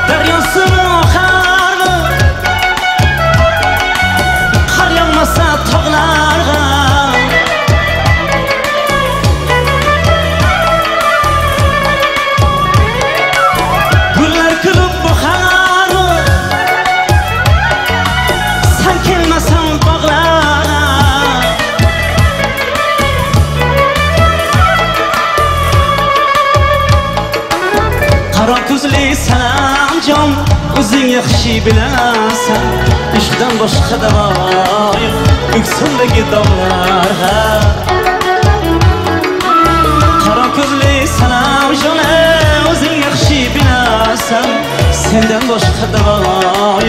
Daryosini oqarmi, sanamjon, o'zing yaxshi bilasan, ishqdan boshqa davo yo'q ko'ksimdagi dog'larga. Qora ko'zli sanamjon, o'zing yaxshi bilasan, sendan boshqa davo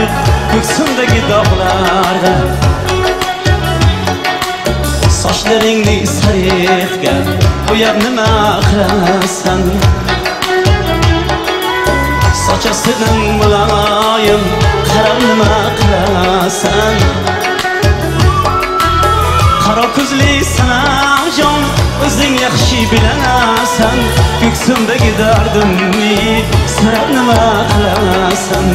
yo'q ko'ksimdagi dog'larga. Sochlaringni sariqga bo'yab nima qilasan? Sochasidan muloyim qarab nima qilasan? Qora ko'zli sanamjon, o'zing yaxshi bilasan, ko'ksimdagi dardimni so'rab nima qilasan?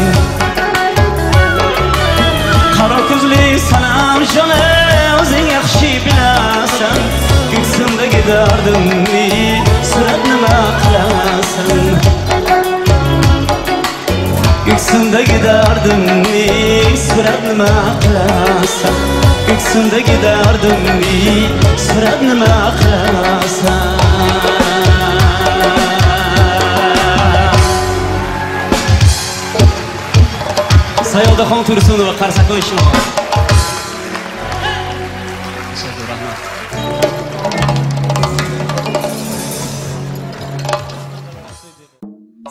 Qora ko'zli sanamjon, o'zing yaxshi bilasan, ko'ksimdagi dardimni so'rab nima qilasan? Ko'ksimdagi dardimni so'rab nima qilasan? Ko'ksimdagi dardimni so'rab nima qilasan? Sayodaxon Tursunova, qarsakoy shimo.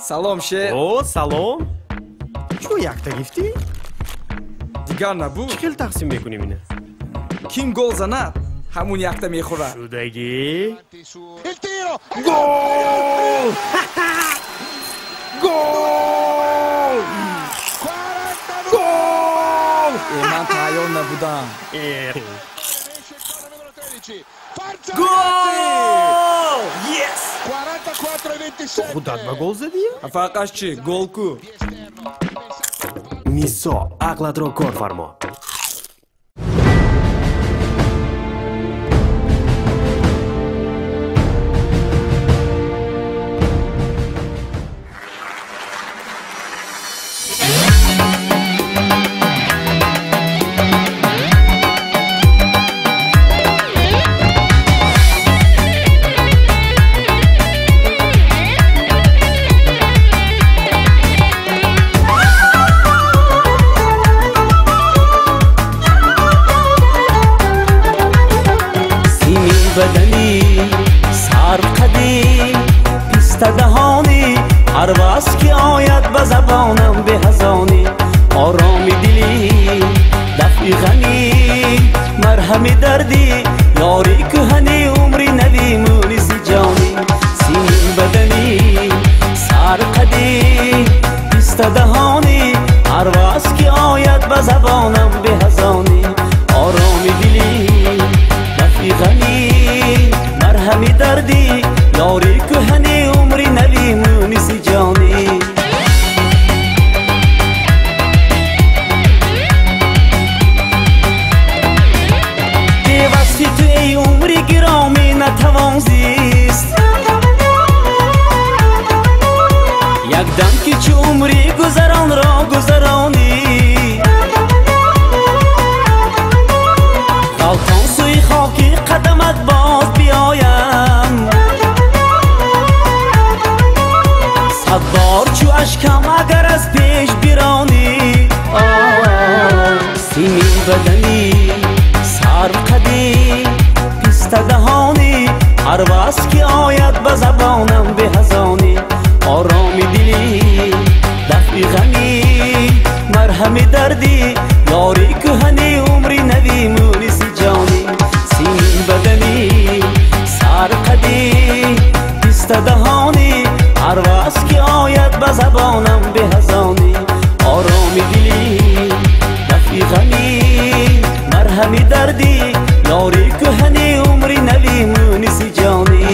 Салом ше. О, салом. Чӯ якта гифтӣ? Дигар набуд. Чӣ хел тақсим мекунем ина? Ким гол занад, ҳамун якта мехӯрад. Шудагӣ. Гол! Гол! Гол! Ман тайёр набудам. Гол! Yes! Худат ба гол задӣ? Фарқаш чӣ? Гол ку? Нисо, ақлатро кор фармо. Ҳар ваз ки ояд ба забонам беҳазонӣ, ороми дилӣ, дафъи ғамӣ, марҳами дардӣ, ёри кӯҳани, умри нави, муниси ҷонӣ. Симин баданӣ, сарқадӣ, пистадаҳонӣ, ҳар ваз ки ояд ба забонам беҳазонӣ, ороми дилӣ, дафъи ғамӣ, марҳами дардӣ, ёри кӯҳани, умри нави, муниси ҷонӣ. Бевасфи ту эй умри гиромӣ натавон зист, якдам ки чу умри гузаронро гузаронӣ, ғалтон сӯи хоки қадамат боз биёям, сад бор чу ашкам агар аз пеш биронӣ. Симин баданӣ, сарқадӣ, пистадаҳонӣ, ҳар ваз ки ояд ба забонам беҳазонӣ, ороми дилӣ, дафъи ғамӣ, марҳами дардӣ, ёри кӯҳани, умри нави, муниси ҷонӣ. Симин баданӣ, сарқадӣ, пистадаҳонӣ, ҳар ваз ки ояд ба забонам беҳазонӣ, ороми дилӣ, дафъи ғамӣ, марҳами дардӣ, ёри кӯҳани, умри нави, муниси ҷонӣ.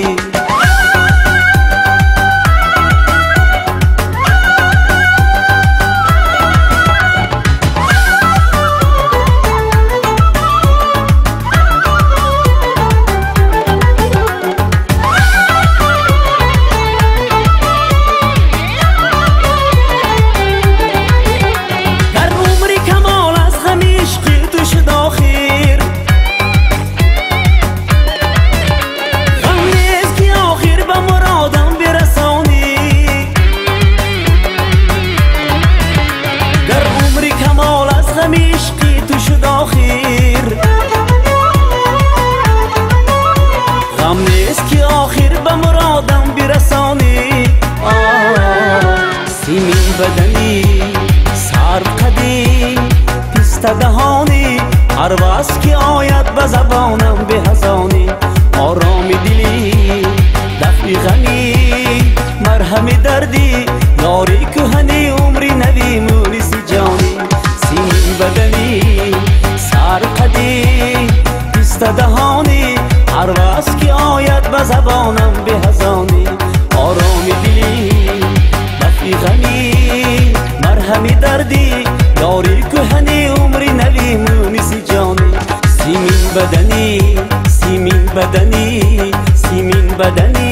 Писта даҳонӣ ҳар ваз ки ояд ба забонам беҳазонӣ. Ороми дилӣ дафъи ғамӣ марҳами дардӣ ёри кӯҳанӣ умри навӣ муниси ҷонӣ. Симин баданӣ сарқадӣ писта даҳонӣ ҳар ваз ки ояд ба забонам беҳазонӣ. Ороми дилӣ дафъи ғамӣ марҳами дардӣ ёри кӯҳанӣ умри навӣ муниси ҷонӣ. Симин баданӣ симин баданӣ симин баданӣ.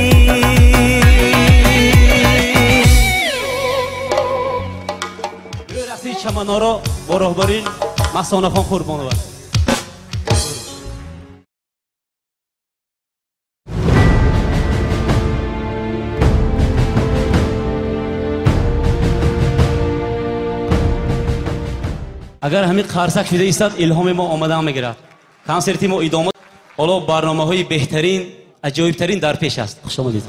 Рақси чаманоро бо роҳбарии Маҳсонахон Қурбонова. Агар ҳамин қарсак шуда истад, илҳоми мо омадан мегирад. Консерти мо идома. Ҳоло барномаҳои беҳтарин, аҷоибтарин дар пеш аст. Хуш омадед.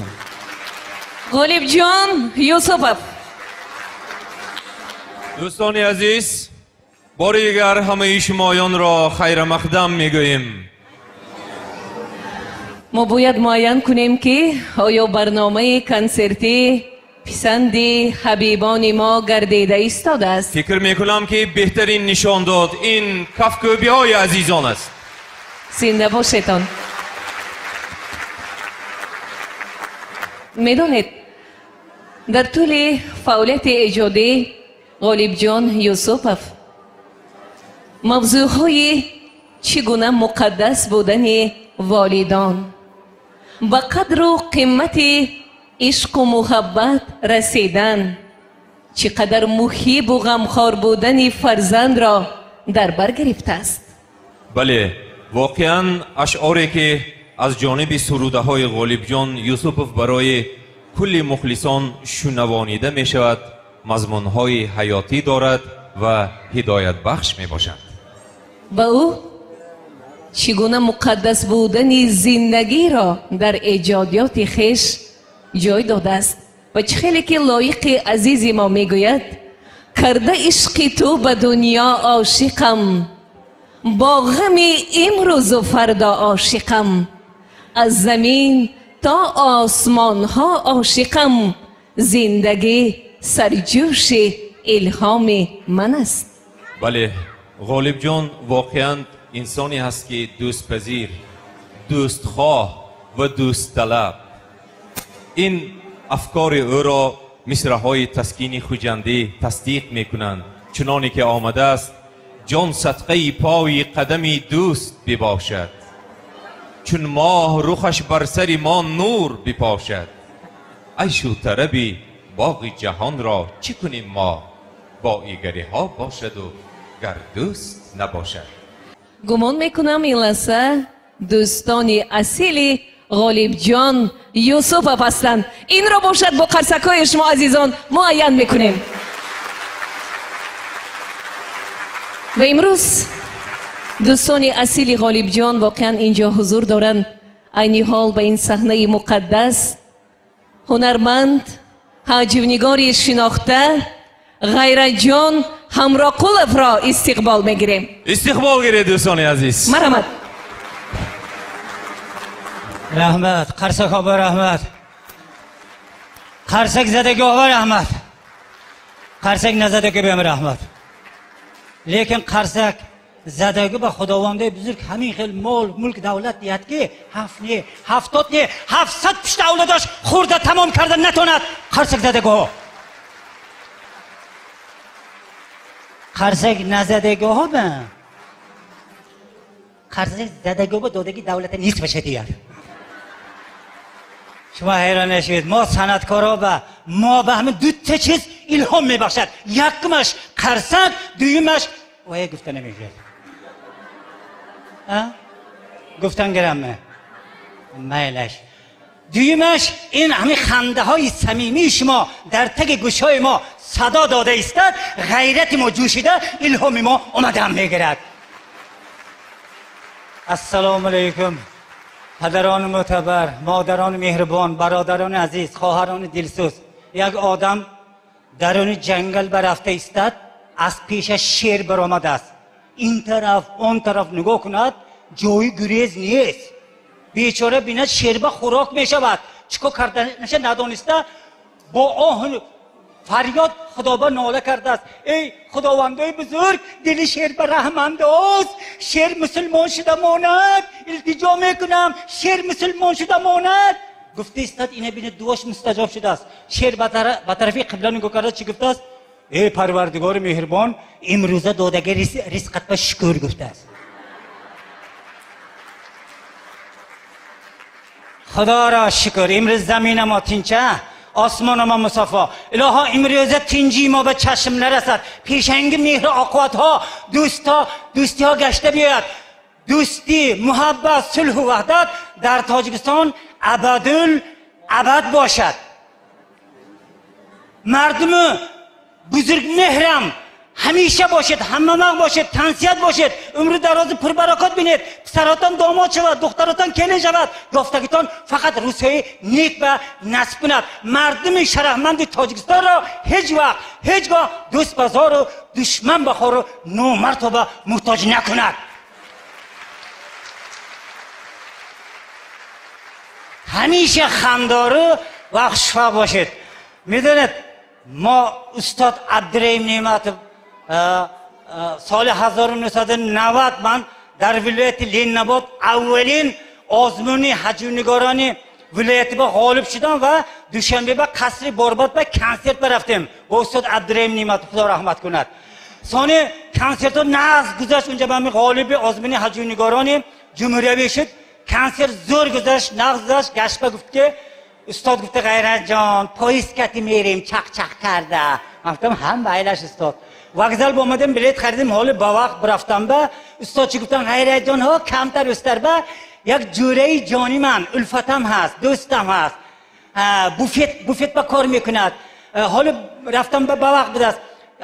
Ғолибҷон Юсупов. Дӯстони азиз, бори дигар ҳамаи шумоёнро хайрамақдам мегӯем. Мо бояд муайян кунем, ки оё барномаи консертӣ писанди ҳабибони мо гардида истодааст. Фикр мекунам, ки беҳтарин нишондод ин кафкӯбиҳои азизон аст. Зинда бошедон. Медонед, дар тӯли фаъолияти эҷодӣ Ғолибҷон Юсупов мавзӯъҳои чӣ гуна муқаддас будани волидон, ба қадру қимати ишқу муҳаббат расидан, чӣ қадар муҳибу ғамхор будани фарзандро дар бар гирифтааст. Бале, воқеан ашъоре ки аз ҷониби сурудаҳои Ғолибҷон Юсупов барои кулли мухлисон шунавонида мешавад, мазмунҳои ҳаётӣ дорад ва ҳидоятбахш мебошад. Ба ӯ чӣ гуна муқаддас будани зиндагиро дар эҷодиёти хеш ҷой додааст ва чӣ хеле ки лоиқи азизи мо мегӯяд: карда ишқи ту ба дунё ошиқам, бо ғами имрӯзу фардо ошиқам, аз замин то осмонҳо ошиқам, зиндагӣ сарҷӯши илҳоми ман аст. Бале, Ғолибҷон воқеан инсоне ҳаст, ки дӯстпазир, дӯстхоҳ ва дӯстталаб. Ин афкори ӯро мисраҳои таскини Хуҷандӣ тасдиқ мекунанд, чуноне ки омадааст: ҷон садқаи пои қадами дӯст бибошад, чун моҳ рухаш бар сари мо нур бипошад. Айшу тараби боғи ҷаҳонро чӣ кунем мо, боигариҳо бошаду гар дӯст набошад. Гумон мекунам, ин лаҳза дӯстони асили Ғолибҷон Юсупов ҳастанд. Инро бошад бо қарсакҳои шумо азизон муайян мекунем. Ва имрӯз дӯстони асили Ғолибҷон воқеан инҷо ҳузур доранд. Айни ҳол ба ин саҳнаи муқаддас ҳунарманд, ҳаҷвнигори шинохта Ғайратҷон Ҳамроқуловро истиқбол мегирем. Истиқбол гиред, дӯстони азиз. Марҳамат. Раҳмат, қарсакҳо раҳмат, қарсак задагиҳо раҳмат, қарсак назадагӣ бем раҳмат. Лекин қарсак задагӣ ба худовандаи бузург ҳамин хел мол мулк давлат диҳад, ки ҳафт не, 70 не, 700 пушта авлодаш хӯрда тамом карда натонад. Қарсак задагиҳо, қарсак назадагиҳо ба қарсак задагиҳо ба додагӣ давлата нисфаша диҳад. Шумо ҳайрон нашавед, мо санъаткорҳо ба мо ба ҳамин дута чиз илҳом мебахшад. Якумаш қарсак, дуюмаш вая гуфта намешавад. Гуфтан гирамме майлаш. Дуюмаш ин ҳамин хандаҳои самимии шумо дар таги гӯшҳои мо садо дода истад, ғайрати мо ҷӯшида, илҳоми мо омадан мегирад. Ассалому алайкум, падарони мӯътабар, модарони меҳрубон, бародарони азиз, хоҳарони дилсӯз. Як одам даруни ҷангал барафта истад, аз пешаш шер баромадааст. Ин тараф он тараф нигоҳ кунад, ҷои гурез нест. Бечора бинад шерба хӯрок мешавад. Чӣ кор карданаша надониста бо оҳ фарёд Худоба нола кардааст. Эй Худовандои бузург, дили шер ба раҳмандоз, шер мусулмон шуда монад, илтиҷо мекунам, шер мусулмон шуда монад. Гуфта истад, ина бинад дуош мустаҷоб шудааст. Шер ба тарафи қибла нигоҳ карда чӣ гуфтааст? Эй Парвардигори меҳрибон, имрӯза додаги ризқат ба шукр гуфтааст. Худоро шукр, имрӯз замина мо тинча, осмон мо мусаффо. Илоҳо, имрӯза тинҷии мо ба чашм нарасад. Пешанги меҳру оқибатҳо, дӯстҳо, дӯстиҳо гашта биёяд. Дӯстӣ, муҳаббат, сулҳу ваҳдат дар Тоҷикистон абадул абад бошад. Мардуми бузургмеҳрам ҳамеша бошед, ҳамамақ бошед, тансиҳат бошед, умри дарозу пурбаракот бинед, писаротон домод шавад, духтаротон келин шавад, ёфтагитон фақат рӯзҳои нек ба насиб кунад. Мардуми шарафманди Тоҷикистонро ҳеҷ вақт, ҳеҷ гоҳ дӯст ба зору душман ба хору номартоба муҳтоҷ накунад. Ҳамеша хандору ва хушфаҳм бошед. Медонед, мо устод Абдураҳим Неъматов соли 1990 ман дар вилояти Ленинобод аввалин озмуни ҳаҷвнигорони вилояти ба ғолиб шудам ва Душанбе ба қасри Борбод ба консерт рафтем бо устод Абдураҳим Неъматов, Худо раҳмат кунад. Сони консертҳо нағз гузашт, унҷа ба ғолиби озмуни ҳаҷвнигорони ҷумҳуриявӣ шуд. Консерт зӯр гузашт, нағз гузашт. Гашта гуфт ки устод гуфта, Ғайратҷон, поезд кати мерем, чақ-чақ карда. Ман гуфтам, ҳам байлаш устод. Вокзал омадем, билет харидем, ҳоли ба вақт бирафтам ба устод чӣ гуфтан, Ғайратҷон, ҳо камтар устар ба як ҷӯраи ҷони ман, улфатам ҳаст, дӯстам ҳаст, буфет ба кор мекунад. Ҳоли рафтам ба вақт будааст,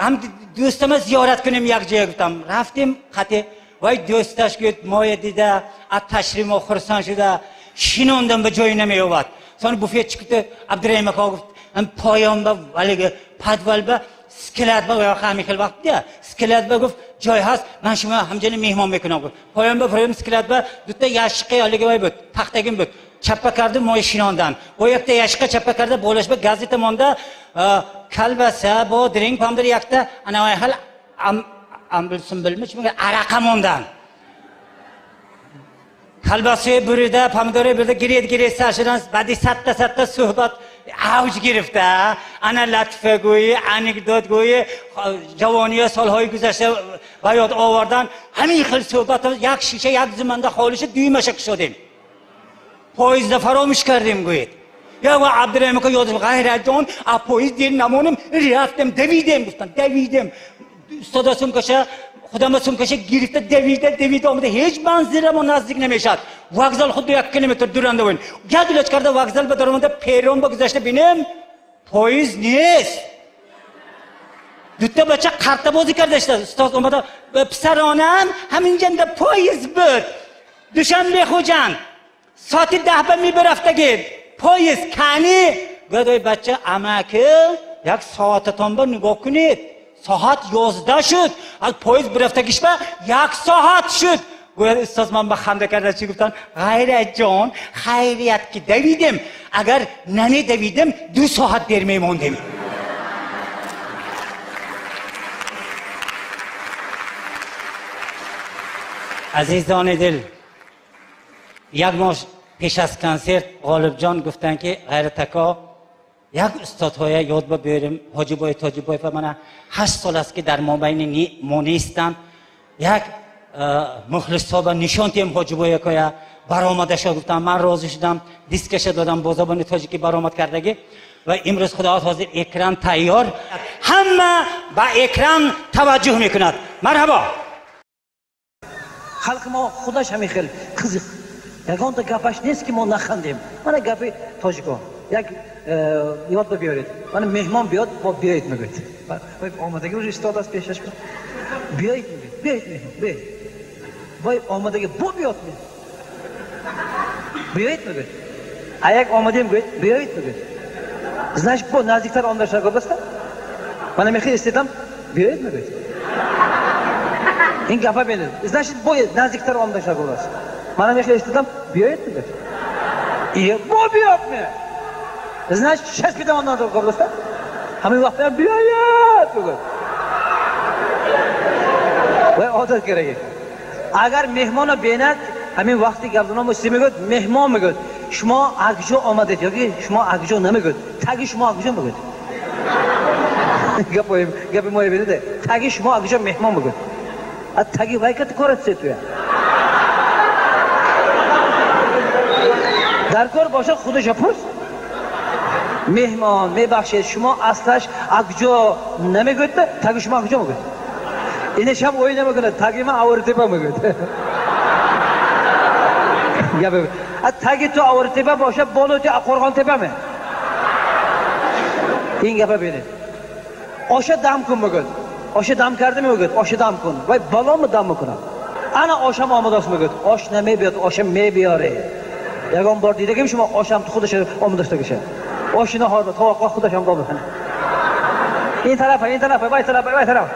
ҳам дӯстама зиёрат кунем як ҷоя гуфтам. Рафтем қати вай дӯсташ гуфт, моя дида аз ташриф мо хурсанд шуда, шинондам ба ҷое намеёбад. Сон буфетчик гуфта, Абдураҳим ака гуфт, ҳам поён ба валиги подвал ба склад ба ҳамин хел вақт дия склад ба гуфт ҷой ҳаст, ман шумо ҳамҷони меҳмон мекунам гуфт. Поён ба фурем склад ба дута яшиқи алиги вай буд, тахтагин буд, чаппа карда моя шинондан. О якта яшиқа чаппа карда болаш ба газета монда, калбаса бо дринг помидор якта ана вай хел амбил-сумбилми чӣ мегӯяд, арақа мондан. Колбасаи бурида, помидори бурида, гиред гиред сар шудан, баъди садта садта суҳбат авҷ гирифта, ана латифагӯӣ, анекдотгӯӣ, ҷавониё солҳои гузашта ба ёд овардан, ҳамин хел суҳбат як шиша як зуманда холӣ шуд, дуюмаша кушодем. Поезда фаромӯш кардем гӯед. Я ва Абдураҳим ака ёдаш, Ғайратҷон, а поезд дер намонем, рафтем, давидем гуфтан, давидем. Устода сумкаша, худама сумкаша гирифта, давида, давида омада, ҳеҷ манзила мо наздик намешад. Вокзал худ як километр дуранда буд. Як лоч карда вокзал ба даромада, перрон ба гузашта бинем, поезд нест. Дута бача қарта бозӣ карда шуда. Устоз омада, писаронам, ҳаминҷанда поезд буд. Душанбе Хуҷанд. Соати 10 ба мебарафтагӣ. Поезд кани? Гуфт, ой бача, амаки, як соататон ба нигоҳ кунед. Соат 11 шуд. Аз поезд бирафтагиш ба як соат шуд. Гӯяд устоз ман ба ханда карда чӣ гуфтан? Ғайратҷон, хайрият ки давидем, агар намедавидем, 2 соат дер мемондем. Азизони дил, як моҳ пеш аз консерт Ғолибҷон гуфтанд ки Ғайрат ака, як устодҳоя ёд ба биёрем, Ҳоҷибои Тоҷибоев мана 8 сол аст ки дар мобайни мо нестанд, як мухлисҳо ба нишон диҳем Ҳоҷибои акоя. Баромадаша гуфтам, ман розӣ шудам, дискаша додам бо забони тоҷикӣ баромад кардагӣ ва имрӯз Худованд ҳозир экран тайёр, ҳама ба экран таваҷҷӯҳ мекунад. Марҳабо. Халқи мо худаш ҳамин хел қизиқ, ягонта гапаш нест ки мо нахандем. Мана гапи тоҷико як ёд ба биёред, мана меҳмон биёд, бо биёед мегӯяд, омадаги уже истодааст пешаш, биёед мегӯяд, биёед меҳмон, биёед, вой омадаги бо биёд, биёед мегӯяд, а як омадем гӯяд, биёед мегӯяд, значит бо наздиктар омадаша гуфтаста, мана мехоҳ истедам, биёед мегӯяд. Ин гапа бинед. Значит, бояд наздиктар омада шуда. Мана мехел истодам, биёед мегӯяд. Ие, бо биёд ме. Значит, часпидам ондан гап ҳамин вақт биёед мегӯяд. Вай одат керак. Агар меҳмонро бинад, ҳамин вақти гапзанон бо чизе мегӯяд, меҳмон мегӯяд. Шумо акҷо омадед ёки шумо акҷо намегӯяд. Таги шумо акҷо мегӯяд. Гапи мо бинед. Таги шумо акҷо меҳмон мегӯяд. А таги вай кати корат сетуя. Дар кор бошад худаша пурс. Меҳмон, мебахшед, шумо аслаш акҷо намегӯяд, таги шумо акҷо мегӯяд. Инаш ҳам ой намекунад, таги ман Авортепа мегӯяд. А таги ту Авортепа бошад, боло ту Қорғонтепа ме. Ин гапа бинед. Оша дам кун мегӯяд. Оша дам карда мегӯяд, оша дам кун. Вай баломи дам мекунад. Ана ошам омодаст мегӯяд. Ош намебиёд, оша мебиёре. Ягон бор дидагим шумо ошам худаш омодаштагиша. Ошина ҳозир товоққа худаш ҳам дод. Ин тарафа, ин тарафа, вай тарафа, вай тараф.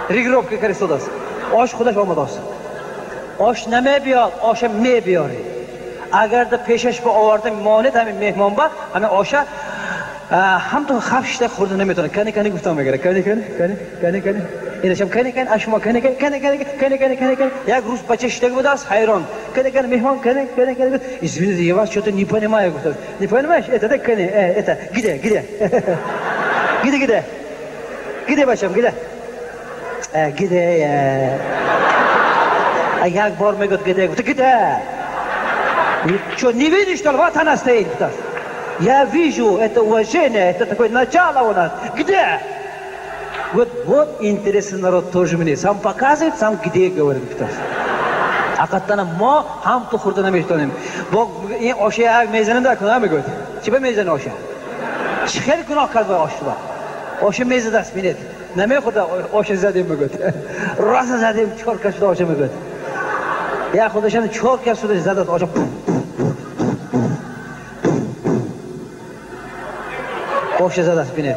Регулировка каристодааст. Ош худаш омадааст. Ош намебиёд, оша мебиёре. Агар да пешаш ба оварда монед ҳамин меҳмон ба, ҳамин оша ҳам ту хаф шида хӯрда наметавонад. Кани кани гуфтам мегирад. Кани кани кани кани кани. Инашам кани кани а шумо кани кани кани кани кани кани кани кани. Як рӯз бача шидаги будааст, ҳайрон. Кани кани меҳмон кани кани кани. Извините, я вас что-то не понимаю, гуфтам. Не понимаешь? Это да кани, это где где? Где где? Где бачам, где? Где? А як бор мегӯяд где? Гуфта где? Что, не видишь, что ли? Вот она стоит. Я вижу, это уважение, это такое начало у нас. Где? Вот, вот интересный народ тоже мне. Сам показывает, сам где говорит. Ҳақиқатан мо ҳам ту хӯрда наметавонем. Бо ин оша як мезанем дар куна мегӯяд. Чӣ ба мезани оша? Чӣ хеле гуноҳ кард бо ош ба? Оша мезадаст, бинед. Намехӯрда оша задем мегӯяд. Роста задем, чор кас шуда оша мегӯяд. Як худашам чор кас шуда задад оша. Оша задаст, бинед.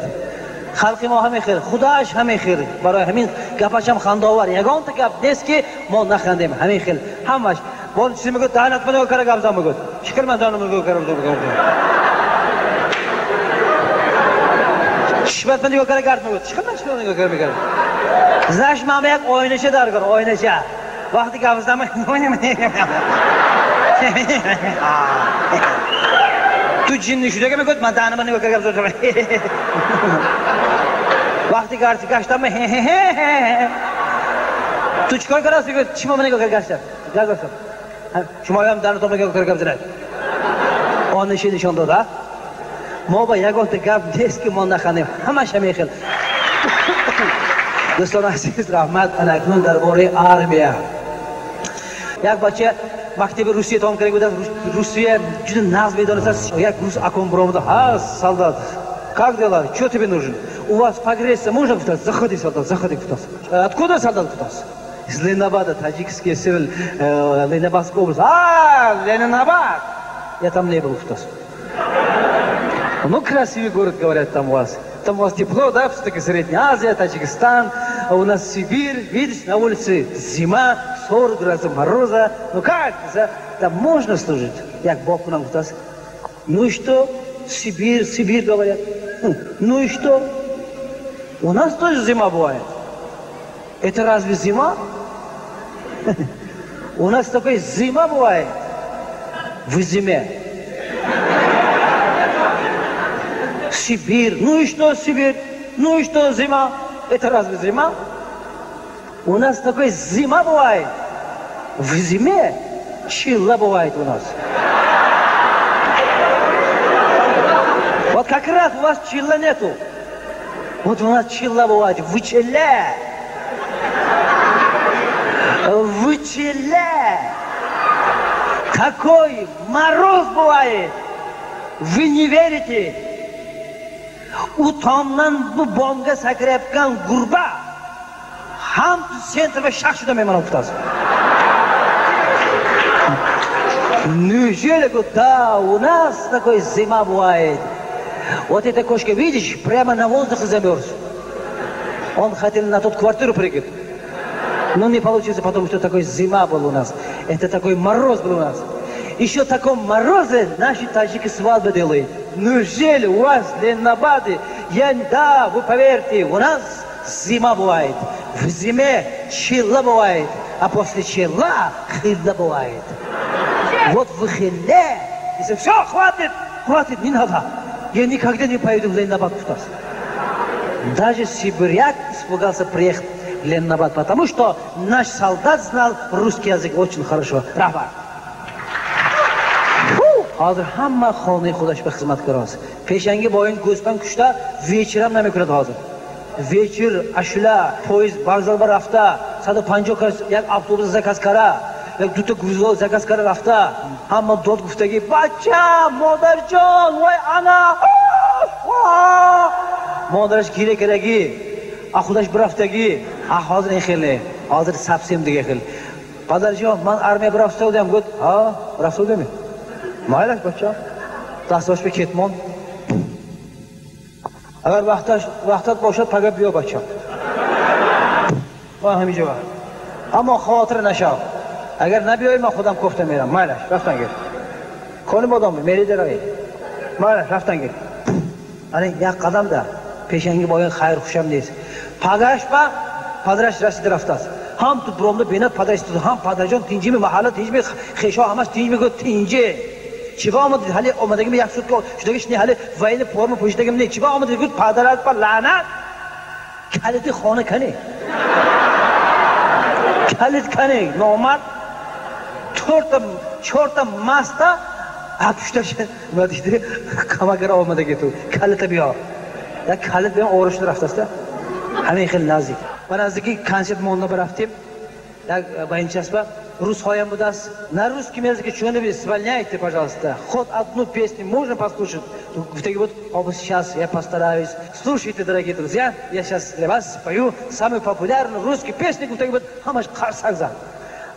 Халқи мо ҳамин хел, худоаш ҳамин хел. Барои ҳамин гапашам хандаовар. Ягонта гап нест ки мо нахандем. Ҳамин хел ҳамаш. Боз чизе мегӯяд, даҳанат нигоҳ кара гап зан мегӯяд. Чӣ хел ман даҳанам нигоҳ кара гап зан? Чишмат нигоҳ кара гард мегӯяд. Чӣ хел ман чишмат нигоҳ кара мегардам? Знаешь, ман як оинаша даркор, оинаша. Вақти гап задам ту ҷинни шудага мегӯяд, ман даҳанама нигоҳ кара гап задам. Вақти гарди гаштам ту чӣ кор кардааст? Мегӯяд, чишмама нигоҳ кара гаштам. Гаштам. Шумоям даҳанатон нигоҳ кара гап занад. Оинаша нишон дода. Мо ба ягонта гап нест ки мо нахандем. Ҳамаш ҳамин хел. Дӯстони азиз, раҳмат. Ана акнун дар бораи армия. Як бача мактаби Русия тамом карда будааст. Русия ҷуда нағз медонистааст. Як рус акон баромада: «Ҳа, солдат, как дела? Чё тебе нужен? У вас погреться можно?» гуфтааст. «Заходи, солдат, заходи», гуфтааст. «Откуда, солдат?» гуфтааст. «Из Ленинабада, таджикский север, Ленинабадская область». «А, Ленинабад! Я там не был», гуфтааст. «Ну, красивый город, говорят, там у вас. Там у вас тепло, да, все-таки Средняя Азия, Таджикистан, а у нас Сибирь, видишь, на улице зима, 40 градусов мороза. Ну как? Там можно служить?» Як Бог нам гуфтааст. «Ну и что? Сибирь, Сибирь, говорят. Ну и что? У нас тоже зима бывает. Это разве зима? У нас такой зима бывает в зиме. Сибирь. Ну и что Сибирь? Ну и что зима? Это разве зима? У нас такой зима бывает. В зиме чилла бывает у нас. Вот как раз у вас чилла нету. Вот у нас чилла бывает. В челе. В челе. Какой мороз бывает. Вы не верите. У томdan bu bomga sakrayotgan gurba ham центр ga shaq шуда мемонад, гуфтааст. Неужели? Да, у нас такой зима бывает. Вот эта кошка, видишь, прямо на воздухе замерз. Он хотел на тот квартиру прыгать. Но не получится, потому что такой зима был у нас. Это такой мороз был у нас. Еще таком морозе наши таджики свадьбы делают. Неужели у вас в Ленинабаде? Да, вы поверьте, у нас зима бывает. В зиме чила бывает, а после чила хила бывает. Вот в хиле, если все, хватит, хватит, не надо. Я никогда не поеду в Ленинабад. Даже сибиряк испугался приехать в Ленинабад, потому что наш солдат знал русский язык очень хорошо. Рахмат. Ҳозир ҳама хонаи худаш ба хизматкор аст. Пешанги бо ин гӯсфанд кушта вечерам намекунад ҳозир. Вечер ашула поезд вокзал ба рафта 150 кас як автобус заказ кара, як дута гузо заказ кара рафта, ҳама дод гуфтагӣ бача, модарҷон, вой ана, модараш гире карагӣ, а худаш бирафтагӣ. А ҳозир ин хел не, ҳозир совсем дига хел. Падарҷон, ман армия бирафта будам, гуфт, ҳа, рафта будем? Майлаш бача, дасташ ба кетмон. Агар вақтат бошад, пага биё бача. Ман ҳаминҷо. Аммо хавотир нашав. Агар набиёй, ман худам кофта мерам. Майлаш, рафтан гир. Кони бодом, мери даравӣ. Майлаш, рафтан гир. Ана як қадам да пешанги боян хайр хушам нест. Пагаш ба падараш расида рафтааст. Ҳам ту буромда бинад падараш, ҳам падарҷон тинҷими маҳалла тинҷими хешо ҳамаш тинҷ мегӯяд тинҷе. Чиба омадид? Ҳали омадагим як сутка шудагиш не, ҳали вайни форма пӯшидагим не. Чиба омадид? Гуфт падарат ба лаънат. Калиди хона кани? Калид кани? Номард чорта маста пушташ nima deydi? Камакара омадаги ту. Калита биёр. Як калид биёр орушда рафтаста. Ҳамин хел наздик. Ба наздики консерт монда бирафтем. Як байнчасба русҳоям будааст. На русском языке что-нибудь исполняйте, пожалуйста. Хоть одну песню можно послушать. Гуфтаги буд, сейчас я постараюсь. Слушайте, дорогие друзья, я сейчас для вас спою самую популярную русскую песню. Гуфтаги буд, ҳамаш қарсак зад.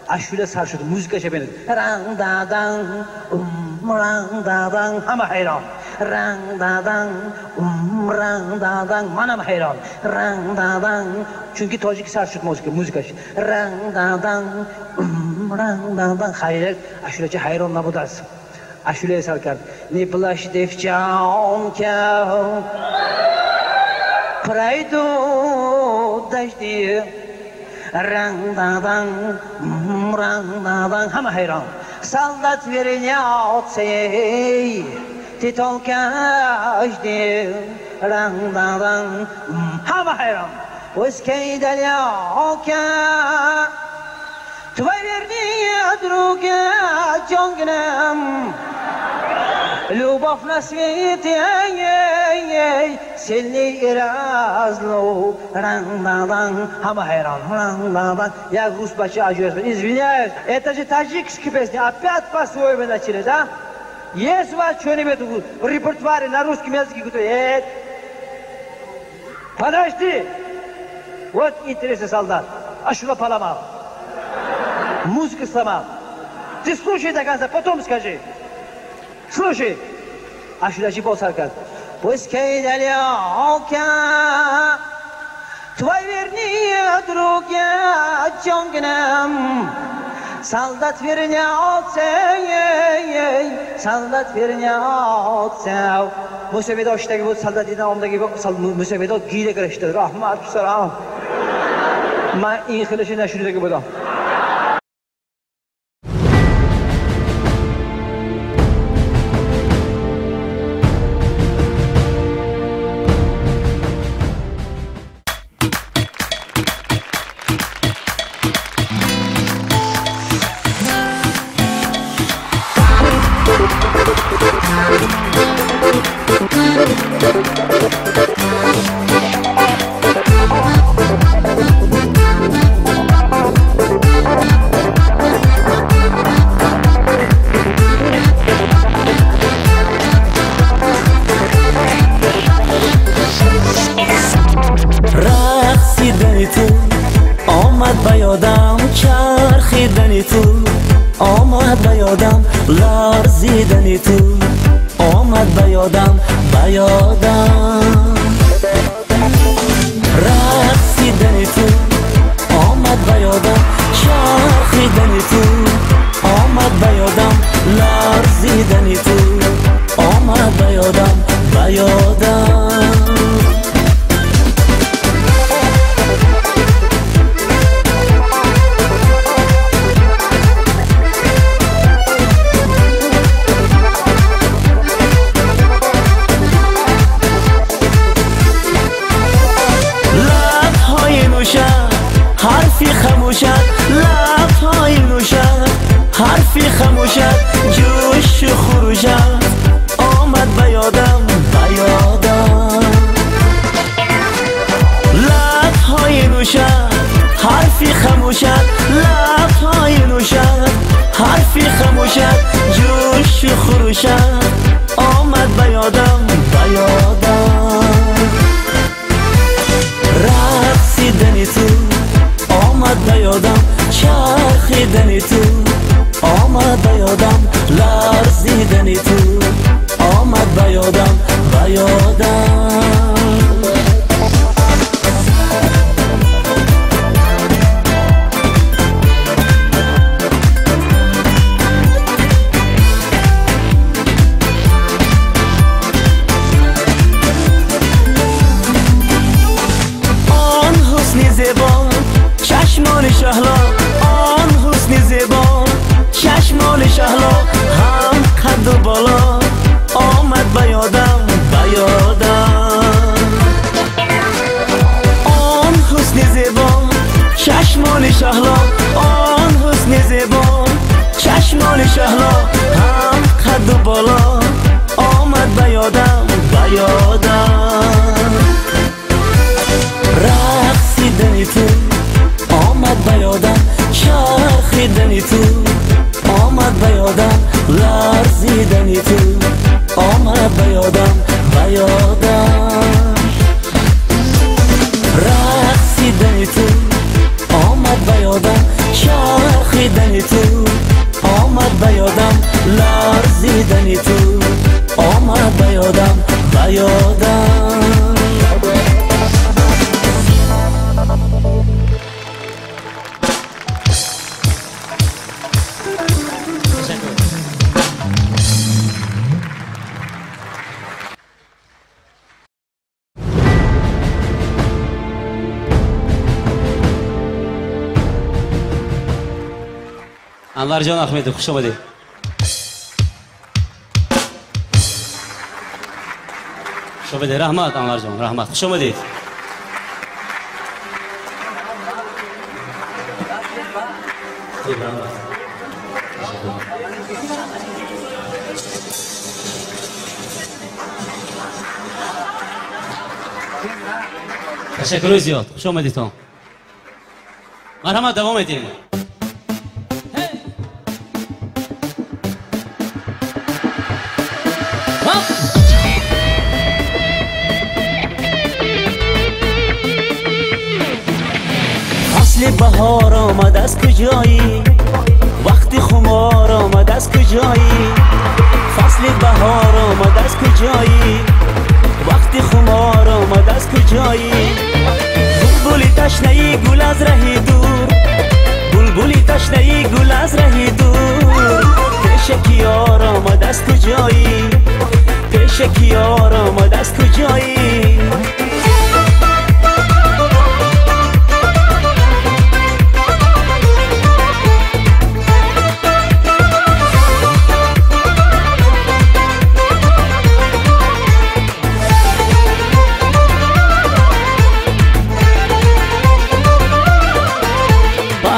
Ашула сар шуд, музыкаша бинед. Ранг дадан, ранг дадан, ҳама ҳайрон. Ранг дадан, ранг дадан, манам ҳайрон. Ранг дадан, чунки тоҷики сар шуд музыкаш. Ранг дадан, ранг дадан, хайр, ашулача ҳайрон набудааст. Ашулае сар кард. Не плачь, девчонка, пройдут дожди. Ранг дадан, ранг дадан, ҳама ҳайрон. Солдат вернется, ты только жди. Ранг дадан, ҳама ҳайрон. Пускай далеко твой верный друг ҷонгинам. Любовь на свете сильней разлук. Ранг-дан-дан, ҳама ҳайрон. Ранг-дан-дан. Я рус бача аҷоиб. Извиняюсь, это же таджикские песни. Опять по-своему начали, да? Есть у вас что-нибудь в репертуаре на русском языке? Подожди! Вот интересный солдат. Ашула поломал. Музыку сломал. Ты слушай до конца, потом скажи. Слушай. Ашулачи босар кард. Пускай далеко твой верный друг ҷонгинам. Солдат вернется, солдат вернется. Мусавида оштаги буд, солдат дидан омдаги мусавида гире гирифта. Раҳмат писарам. Ман ин хелаши нашунидаги будам. Рақсидани ту омад ба ёдам, чархидани ту омад ба ёдам, ларзидани ту омад ба ёдам, ба ёдам. Рақсидани ту омад ба ёдам. ҳарфи хамӯшат лабҳои нӯшат ҳарфи хамӯшат ҷӯшу хурӯшат омад ба ёдам ба ёдам лабҳои нӯшат ҳарфи хамӯшат лабҳои нӯшат ҳарфи хамӯшат ҷӯшу хурӯшат омад ба ёдам ба ёдам рақсидани ту омад ба ёдам чархидани ту омад ба ёдам ларзидани ту омад ба ёдам ба ёдам. Он ҳусни зебо чашмони шаҳло он ҳусни зебо чашмони шаҳло ҳам қадду боло омад ба ёдам ба ёдам он ҳусни зебо чашмони шаҳло он ҳусни зебо чашмони шаҳло ҳам қадду боло омад ба ёдам ба ёдам рақсидани ту омад ба ёдам чархидани ту омад ба ёдам ларзидани ту омад ба ёдам ба ёдам рақсидани ту омад ба ёдам чархидани ту омад ба ёдам ларзидани ту омад ба ёдам ба ёдам. Анварҷон Ахмедов, хуш омадед. Хуш омадед. Раҳмат, Анварҷон, раҳмат. Хуш омадед. Ташаккури зиёд. Хуш омадедтон. Марҳамат, давом медиҳем. فصل بهار آمد از کجایی وقتی خمار آمد از کجایی فصل بهار آمد از کجایی وقتی خمار آمد از کجایی بلبلی تشنه‌ای گل از ره دور بلبلی تشنه‌ای گل از ره دور پیش کیار آمد از کجایی پیش کیار آمد از کجایی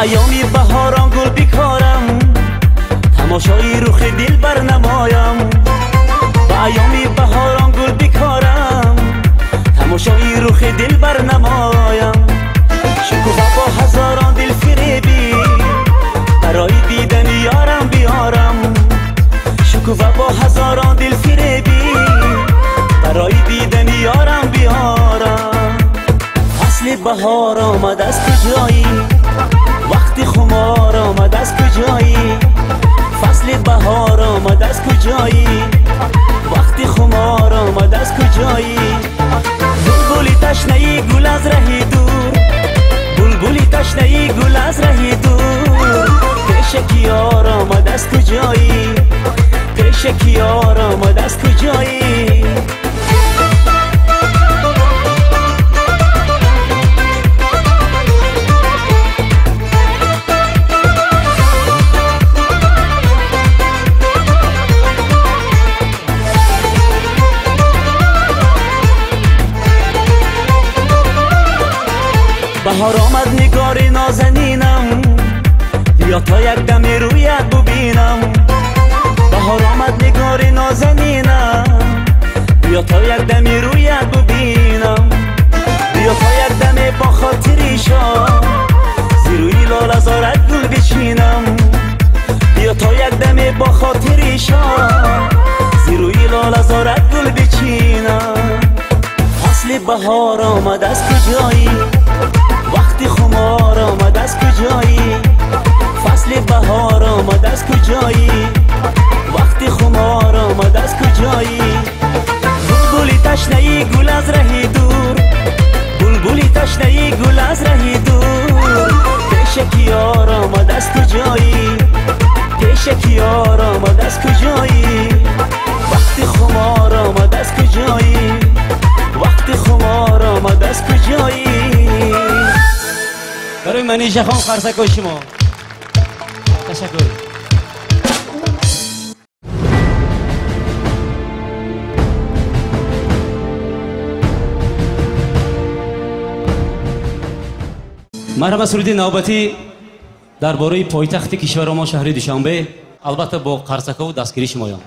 ایامی بهاران گل بیکارم تماشای رخ دل برنمایم با ایامی بهاران گل بیکارم تماشای رخ دل برنمایم شکوفه با هزاران دل فریبی برای دیدن یارم بیارم شکوفه با هزاران دل فریبی برای دیدن یارم بیارم فصل بهار آمد از کجایی وقتی خمار آمد از کجایی فصل بهار آمد از کجایی وقتی خمار آمد از کجایی بلبلی تشنه‌ای گل از ره دور بلبلی تشنه‌ای گل از ره دور پیش کیار آمد از کجایی پیش کیار آمد از کجایی بهار آمد омад нигори нозанинам, биё то як дами рӯят бубинам. Баҳор омад нигори нозанинам, биё то як дами рӯят бубинам. Биё то як даме бо хотири шод зи рӯи лолазорат гул бичинам. Биё то як даме бо хотири шод зи рӯи лолазорат гул бичинам. Фасли баҳор омад аз куҷоӣ? Вақти хумор омад аз куҷоӣ? Фасли баҳор омад аз куҷоӣ? Вақти хумор омад аз куҷоӣ? Булбули ташнаи гул аз раҳи дур, булбули ташнаи гул аз раҳи дур, пешаки ёр омад аз куҷоӣ? Пешаки ёр омад аз куҷоӣ? Вақти хумор омад аз куҷоӣ? Вақти хумор омад аз куҷоӣ? Барои Манижа хон қарсакҳои шумо. Ташаккур. Марҳамат, суруди навбатӣ дар бораи пойтахти кишварамон шаҳри Душанбе, албатта бо қарсакҳову дастгирии шумоён.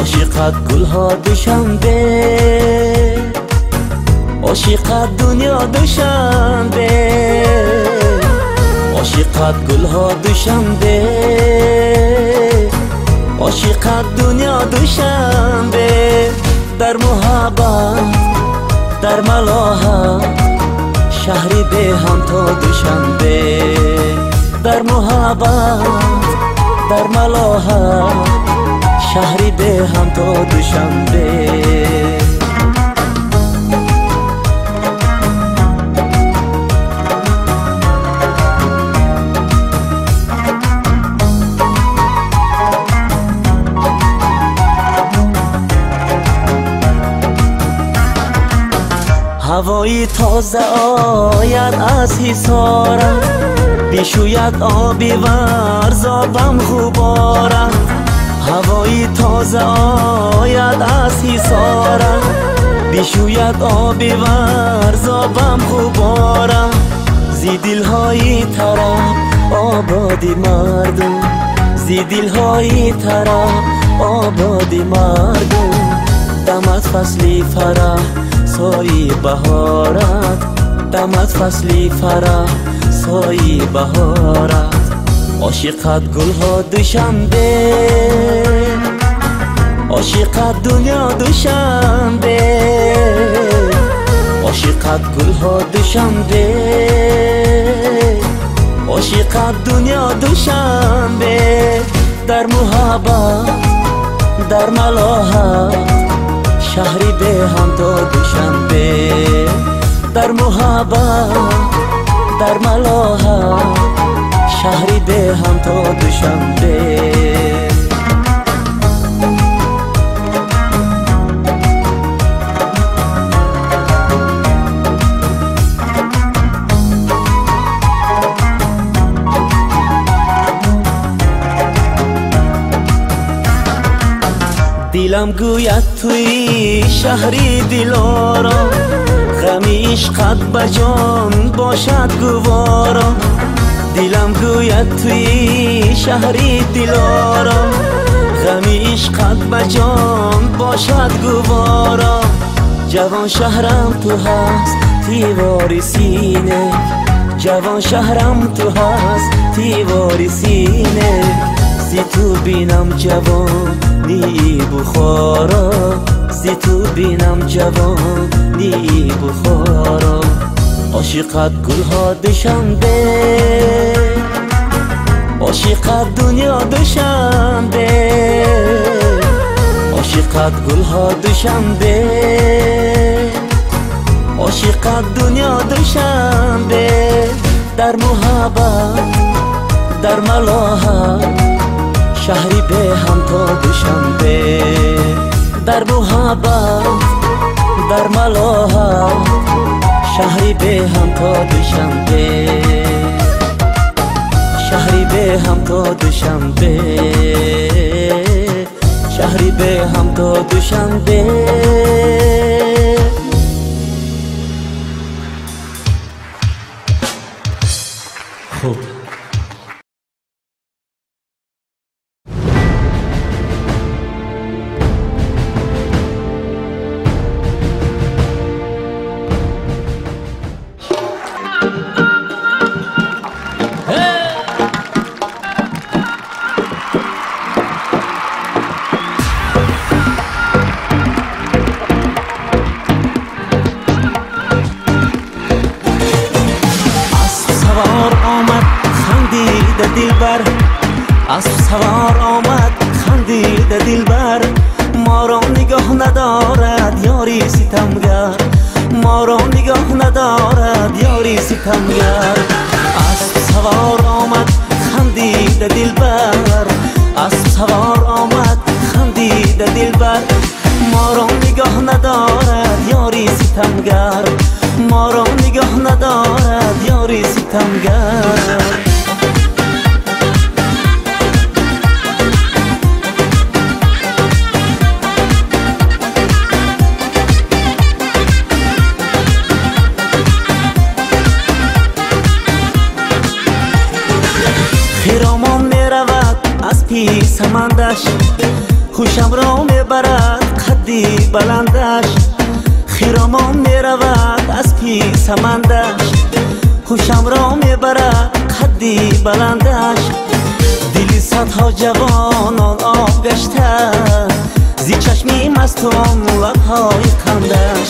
Ошиқат гулҳо Душанбе, ошиқат дунё Душанбе, ошиқат гулҳо Душанбе, ошиқат дунё Душанбе. Дар муҳаббат, дар малоҳат, шаҳри беҳамто Душанбе. Дар муҳаббат, дар малоҳат, шаҳри беҳамто Душанбе. Ҳавои тоза ояд аз ҳисора, бишӯяд оби варзобам ғубора. Ҳавои тоза ояд аз ҳисора, бишӯяд оби варзобам ғубора. Зи дилҳои тараб ободи мардум, зи дилҳои тараб ободи мардум. Дамад фасли фараҳ сои баҳорат, дамад фасли фараҳ сои баҳорат. Ошиқат гулҳо Душанбе, ошиқат дунё Душанбе, ошиқат гулҳо Душанбе, ошиқат дунё Душанбе. Дар муҳаббат, дар малоҳат, шаҳри беҳамто Душанбе. Дар муҳаббат, дар малоҳат, шаҳри беҳамто Душанбе. Дилам гӯяд туи шаҳри дилоро, ғами ишқат ба ҷон бошад гуворо. Дилам гӯяд туи шаҳри дилоро, ғами ишқат ба ҷон бошад гуворо. Ҷавон шаҳрам ту ҳаст тивори сине, ҷавон шаҳрам ту ҳаст тивори сине. Зи ту бинам ҷавонии Бухоро, зи ту бинам ҷавонии Бухоро. Ошиқат гулҳо Душанбе, ошиқат дунё Душанбе, ошиқат гулҳо Душанбе, ошиқат дунё Душанбе. Дар муҳаббат, Дар малоҳат шаҳри беҳамто Душанбе. Дар муҳаббат, дар малоҳат шаҳри беҳамто Душанбе. Шаҳри беҳамто Душанбе. Шаҳри беҳамто Душанбе. Хуб. Асп савор омад хандида дилбар, моро нигоҳ надорад ёри ситамгар, моро нигоҳ надорад ёри ситамгар. Асп савор омад хандида дилбар, асп савор омад хандида дилбар, моро нигоҳ надорад ёри ситамгар, моро нигоҳ надорад ёри ситамгар. Хиромон меравад аз писамандаш, хушамро мебарад қадди баландаш. Хиромон меравад аз писамандаш, хушамро мебарад қадди баландаш. Дили садҳо ҷавонон об гашта, зи чашми мастон лабҳои қандаш.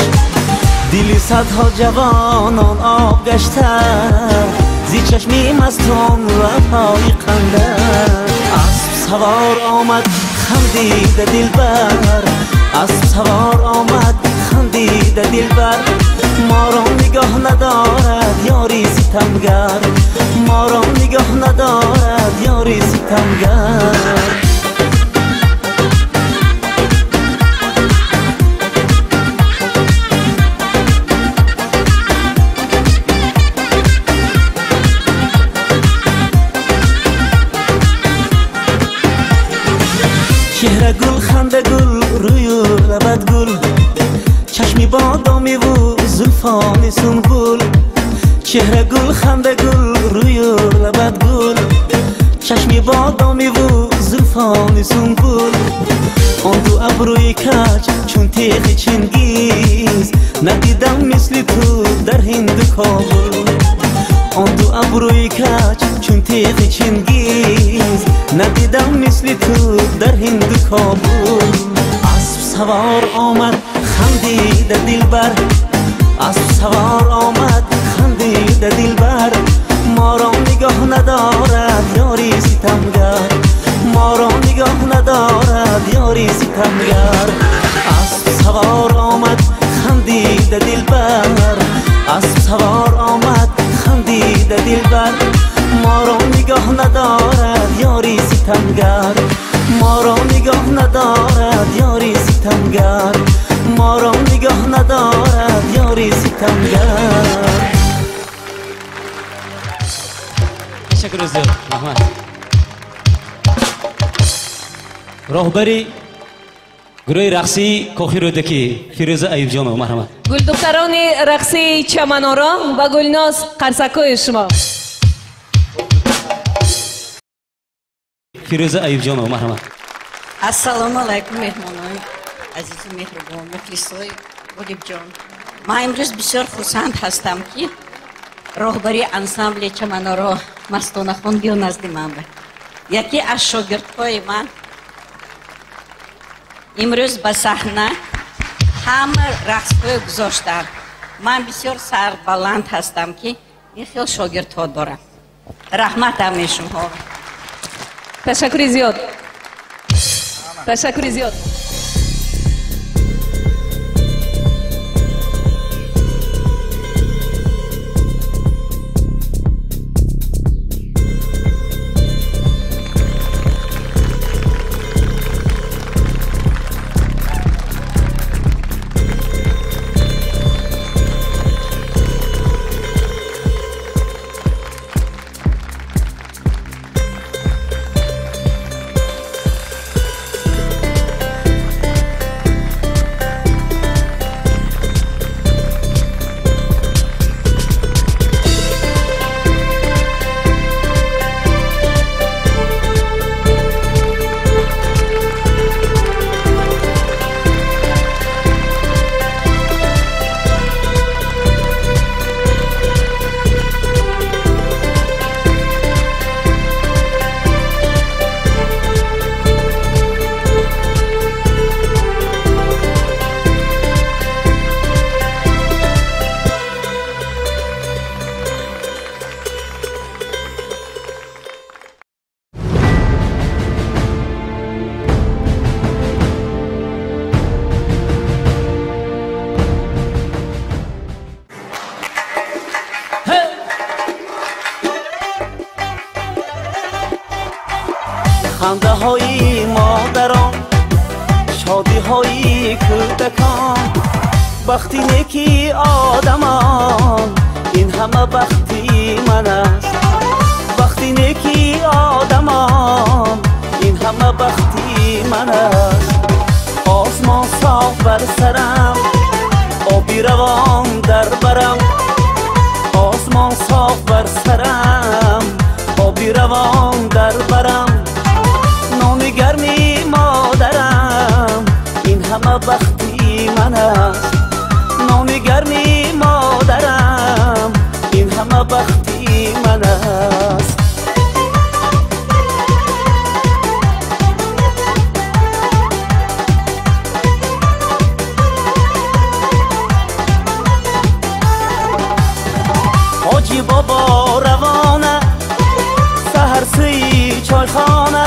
Дили садҳо ҷавонон об гашта, зи чашми мастон лабҳои қандаш. Асп савор омад хандида дилбар, асп савор омад хандида дилбар, моро нигоҳ надорад ёри ситамгар, моро нигоҳ надорад ёри ситамгар. Чеҳра гул, ханда гул, рӯю лабат гул, чашми бодомиву зулфони сунбул. Чеҳра гул, ханда гул, рӯю лабат гул, чашми бодомиву зулфони сунбул. Он ду абрӯи каҷ чун теғи Чингиз, надидам мисли ту дар Ҳинду Кобул. Он ду абрӯи каҷ чун теғи Чингиз, надидам мисли ту дар Ҳинду Кобул. Асп савор омад хандида дилбар, асп савор омад хандида дилбар, моро нигоҳ надорад ёри ситамгар, моро нигоҳ надорад ёри ситамгар. Асп савор омад хандида дилбар, асп савор омад хандида дилбар, моро нигоҳ надорад ёри ситамгар, моро нигоҳ надорад ёри ситамгар, моро нигоҳ надорад ёри ситамгар. Ташаккур зиёд, раҳмат. Роҳбари гурӯҳи рақсии Кохи Рӯдакӣ Фирӯза Аюбҷонова, марҳамат. Гулдухтарони рақсии Чаманоро ва Гулноз қарсакҳои шумо. Фирӯза Аюбҷонова, марҳамат. Ассалому алайкум, меҳмонои азизу меҳрубон, мухлисои Ғолибҷон. Ман имрӯз бисёр хурсанд ҳастам, ки роҳбари ансамбли Чаманоро Мастонахон биё назди ман. Яке аз шогирдҳои ман имрӯз ба саҳна ҳама рақсҳои гузоштанд. Ман бисёр сарбаланд ҳастам, ки ин хел шогирдҳо дорам. Раҳмат ҳамаи шуморо. Ташаккури зиёд. Ташаккури зиёд. Хандаҳои модарон, шодиҳои кӯдакон, бахти неки одамон, ин ҳама бахти ман аст. Бахти неки одамон, ин ҳама бахти ман аст. Осмон соф бар сарам, оби равон дар барам. Осмон соф бар сарам, оби равон дар барам. Нони гарми модарам, ин ҳама бахти ман аст. Нони гарми модарам, ин ҳама бахти ман аст. Ҳоҷи бобо равона, саҳар сӯи чойхона.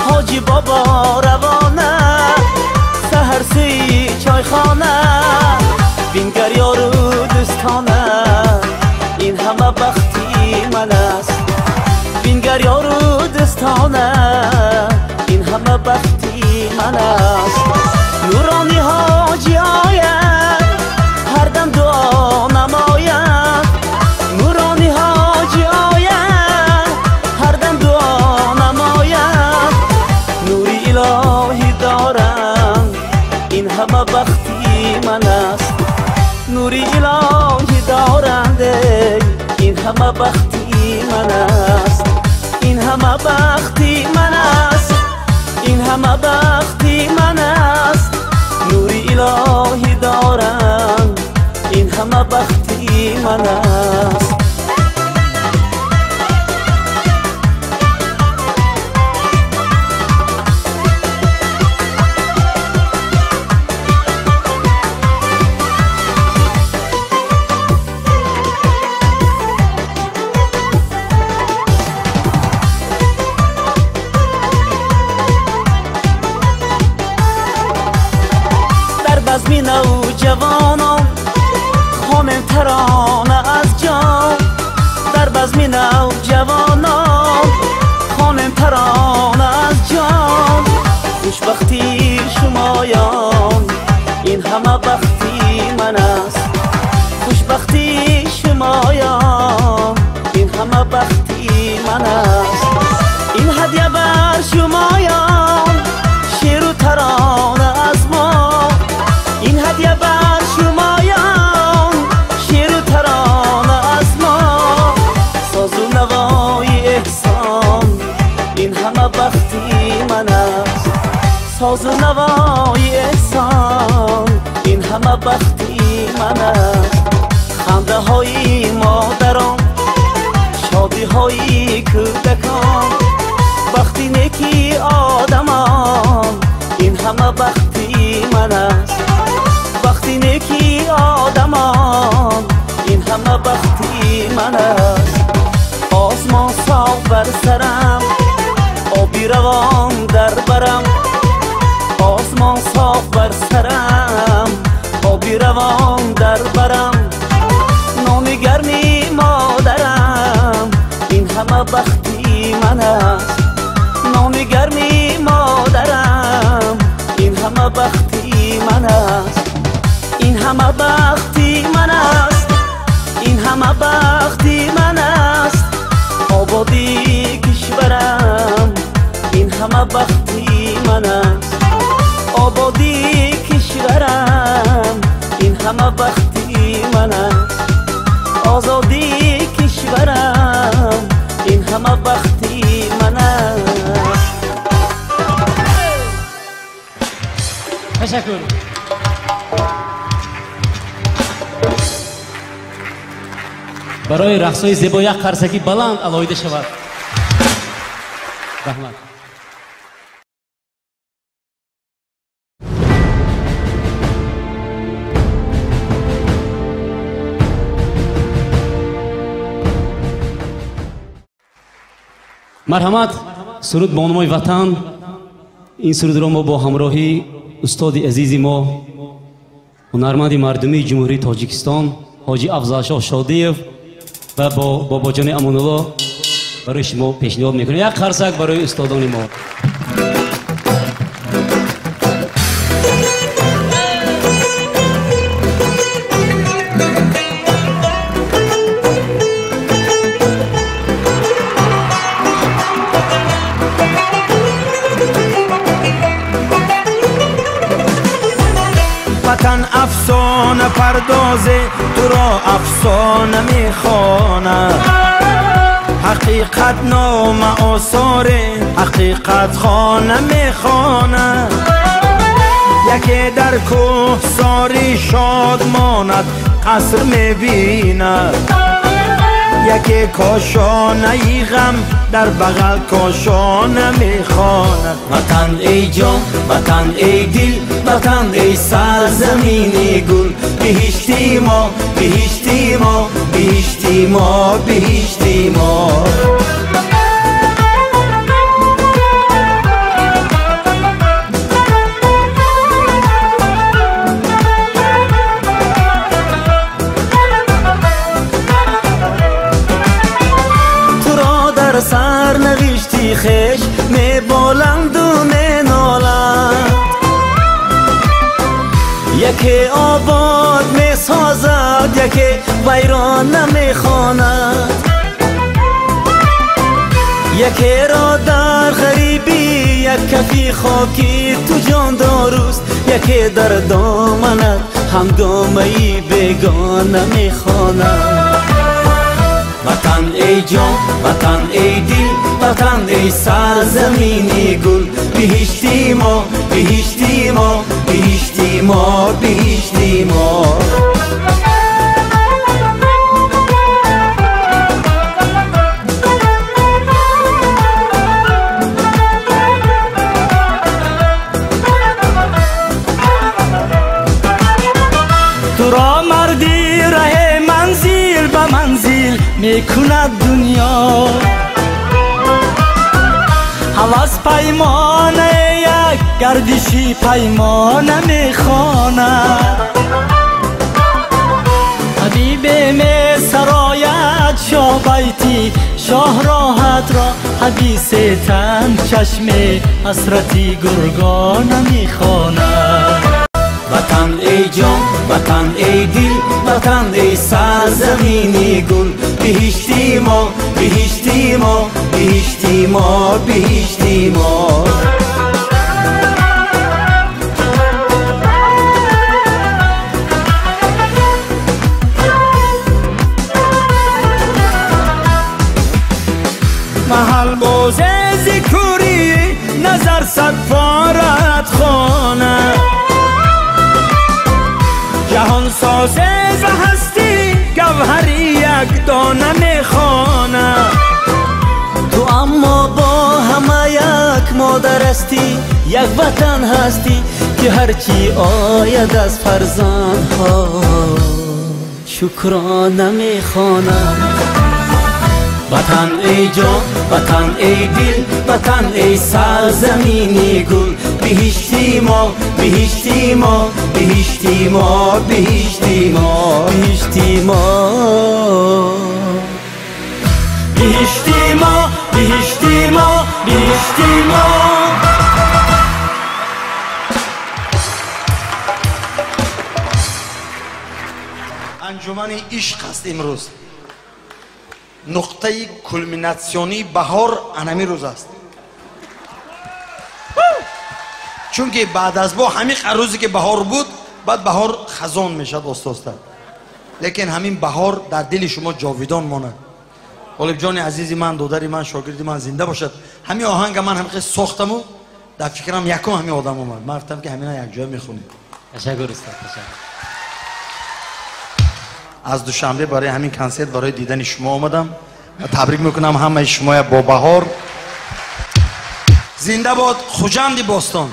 Ҳоҷи бобо равона, саҳар сӯи чойхона. Бингар ёру дӯстона, ин ҳама бахти ман аст. Бингар ёру дӯстона, ин ҳама бахти ман аст. Нурони ҳоҷи ояд, ҳардам дуо намояд. Нурони ҳоҷи ояд, ҳардам дуо намояд. Нури илоҳӣ дорам, ин ҳама бахти ман аст. Нури илоҳӣ доранд, ин ҳама бахти ман аст. Ин ҳама бахти ман аст. Ин ҳама бахти ман аст. Нури илоҳӣ дорам, ин ҳама бахти ман аст. Дар базми навҷавонон хонем тарона аз ҷон. Дар базми навҷавонон хонем тарона аз ҷон. Хушбахтии шумоён, ин ҳама бахти ман аст. Хушбахтии шумоён, ин ҳама бахти ман аст. Ин ҳадя бар шумоён, шеъру тарона аз мо. Ин ҳадя бар шумоён, шеъру тарона аз мо. Созу навои эҳсон, ин ҳама бахти ман аст. Созу навои эҳсон, ин ҳама бахти ман аст. Хандаҳои модарон, шодиҳои кӯдакон, бахти неки одамон, ин ҳама бахти ман аст. Бахти неки одамон, ин ҳама бахти ман аст. Осмон соф бар сарам, оби равон дар барам. Осмон соф бар сарам, оби равон дар барам. Нони гарми модарам, ин ҳама бахти ман аст. Нони гарми модарам, ин ҳама бахти ман аст. Ин ҳама бахти ман аст. Ин ҳама бахти ман аст. Ободии кишварам, ин ҳама бахти ман аст. Ободии кишварам, ин ҳама бахти ман аст. Озодии кишварам, ин ҳама бахти ман аст. Ташаккур. Барои рақсҳои зебо як қарсаки баланд алоҳида шавад. Раҳмат. Марҳамат, суруд бо номи Ватан. Ин сурудро мо бо ҳамроҳии устоди азизи мо, ҳунарманди мардумии Ҷумҳурии Тоҷикистон ҳоҷи Афзалшоҳ Шодиев ва бо бобоҷони Амонулло Барои шумо пешниҳод мекунем. Як қарсак барои устодони мо. وطن افسانه پردازه تو را افسانه میخواند حقیقت نام آثار حقیقت خانه میخواند یکی در کوه ساری شاد ماند قصر میبیند یکی کاشانه ای غم در بغل کاشانه میخواند وطن ای جان وطن ای دل وطن ای سرزمین گل بهشتی ما بهشتی ما بهشتی ما بهشتی ما سرنوشتی خویش میبالند و مینالند یکی آباد میسازد یکی ویران نمیخواند یکی را در غریبی یک کفی خاکی تو جان داروست یکی در دامنت هنگامه بیگانه میخواند وطن ای جان وطن ای دل وطن ای سرزمین گل بهشتی ما بهشتی ما بهشتی ما بهشتی ما تو را مردی ره منزل به منزل میکند دنیا هوس پیمانه یک گردشی پیمانه میخواند حبیب می سراید شاه بیتی شاه راحت را حدیث تن چشم حسرتی گرگانه میخواند وطن ای جان وطن ای دل وطن ای سرزمین گل بهشتی ما بهشتی ما بهشتی ما بهشتی ما محل بوزه ذکوری نظر صد فارت خانه جهان سازه و هستی گوهری یک دانه میخوانه تو اما با همه یک مادر هستی یک وطن هستی که هرچی آید از فرزندها شکرانه میخوانم وطن ای جان وطن ای دل وطن ای سرزمین گل بهشتی ما بهشتی ما بهشتی ما بهشتی ما بهشتی ما بهشتی ما بهشتی ما بهشتی ما انجمن عشق است امروز نقطه کلمیناسیونی بهار انمی روز است چونکه بعد از با همین روزی که بهار بود بعد بهار خزان میشد آستا لیکن همین بهار در دل شما جاویدان ماند. غالب جان عزیزی من، دادری من، شاگردی من زنده باشد. همین آهنگ من هم خیلی ساختم و در فکرم یکم همین آدم اومد. من گفتم که همینا یک جای میخونیم. تشکر استاد، تشکر. از دوشنبه برای همین کنسرت برای دیدن شما آمدم. تبریک میکنم همه شما با بهار. زنده باد خوجند باستان،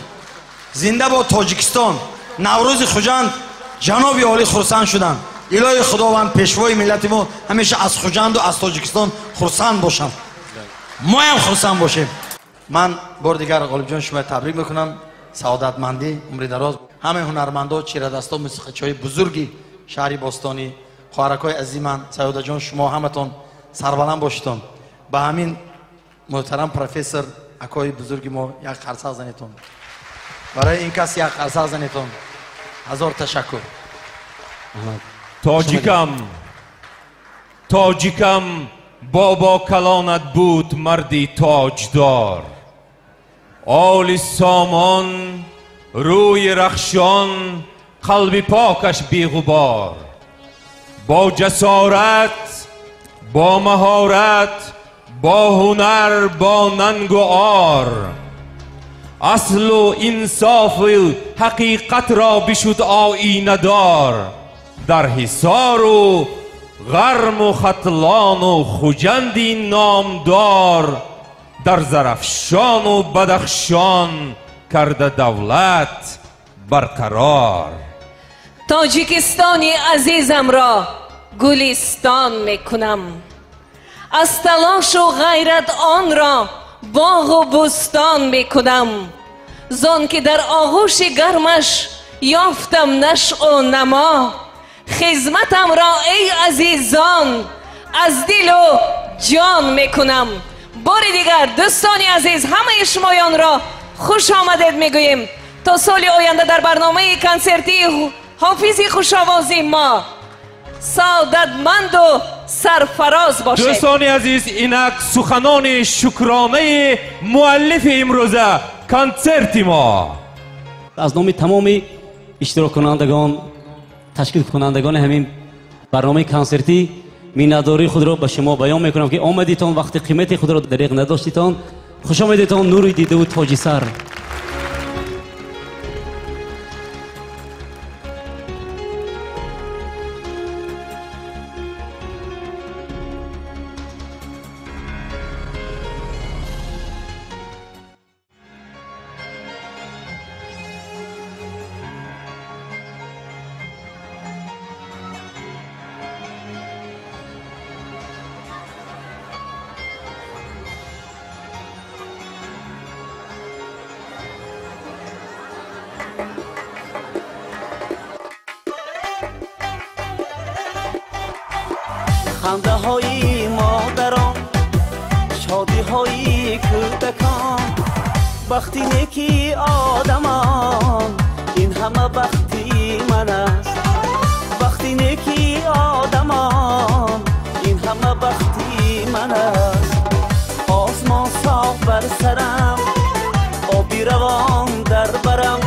زنده باد تاجیکستان. نوروز خوجند جناب عالی خرسند شدن. الهی خداوند پیشوای ملت ما همیشه از خوجند و از تاجیکستان خرسند باشم. ما هم خرسند باشیم. من بار دیگر غالب جان شما تبریک میکنم. سعادتمندی، عمر دراز. همه هنرمندا، چیره دستا، موسیقیچای بزرگی شهری باستانی، خواهرکای عزیز من، سیاده جان، شما همتون سربلند باشیتون. Ба ҳамин муҳтарам профессор акои бузурги мо як қарсак занетон. Барои ин кас як қарсак занетон. Ҳазор ташаккур. Тоҷикам, тоҷикам, бобо калонат буд марди тоҷдор. Оли сомон, рӯи рахшон, қалби покаш беғубор. Бо ҷасорат, бо маҳорат, бо ҳунар, бо нангу ор. Аслу инсофу ҳақиқатро бишуд оинадор. Дар ҳисору ғарму хатлону хуҷанди номдор, дар Зарафшону Бадахшон карда давлат барқарор. Тоҷикистони азизамро гулистон мекунам, аз талошу ғайрат онро боғу бӯстон мекунам. Зон ки дар оғӯши гармаш ёфтам нашъу намо, хизматамро эй азизон аз дилу ҷон мекунам. Бори дигар дӯстони азиз, ҳамаи шумоёнро хуш омадед мегӯем. То соли оянда дар барномаи консертии ҳофизи хушовози мо саодатманду сарфароз бошед. Дӯстони азиз, инак суханони шукронаи муаллифи имрӯза консерти мо. Аз номи тамоми иштироккунандагон, ташкилкунандагони ҳамин барномаи консертӣ миннатдории худро ба шумо баён мекунам, ки омадитон, вақти қимати худро дариқ надоштитон. Хуш омадитон, нури дидаву тоҷи сар. Хандаҳои модарон, шодиҳои кӯдакон, бахти неки одамон, ин ҳама бахти ман аст. Бахти неки одамон, ин ҳама бахти ман аст. Осмон соф бар сарам, оби равон дар барам.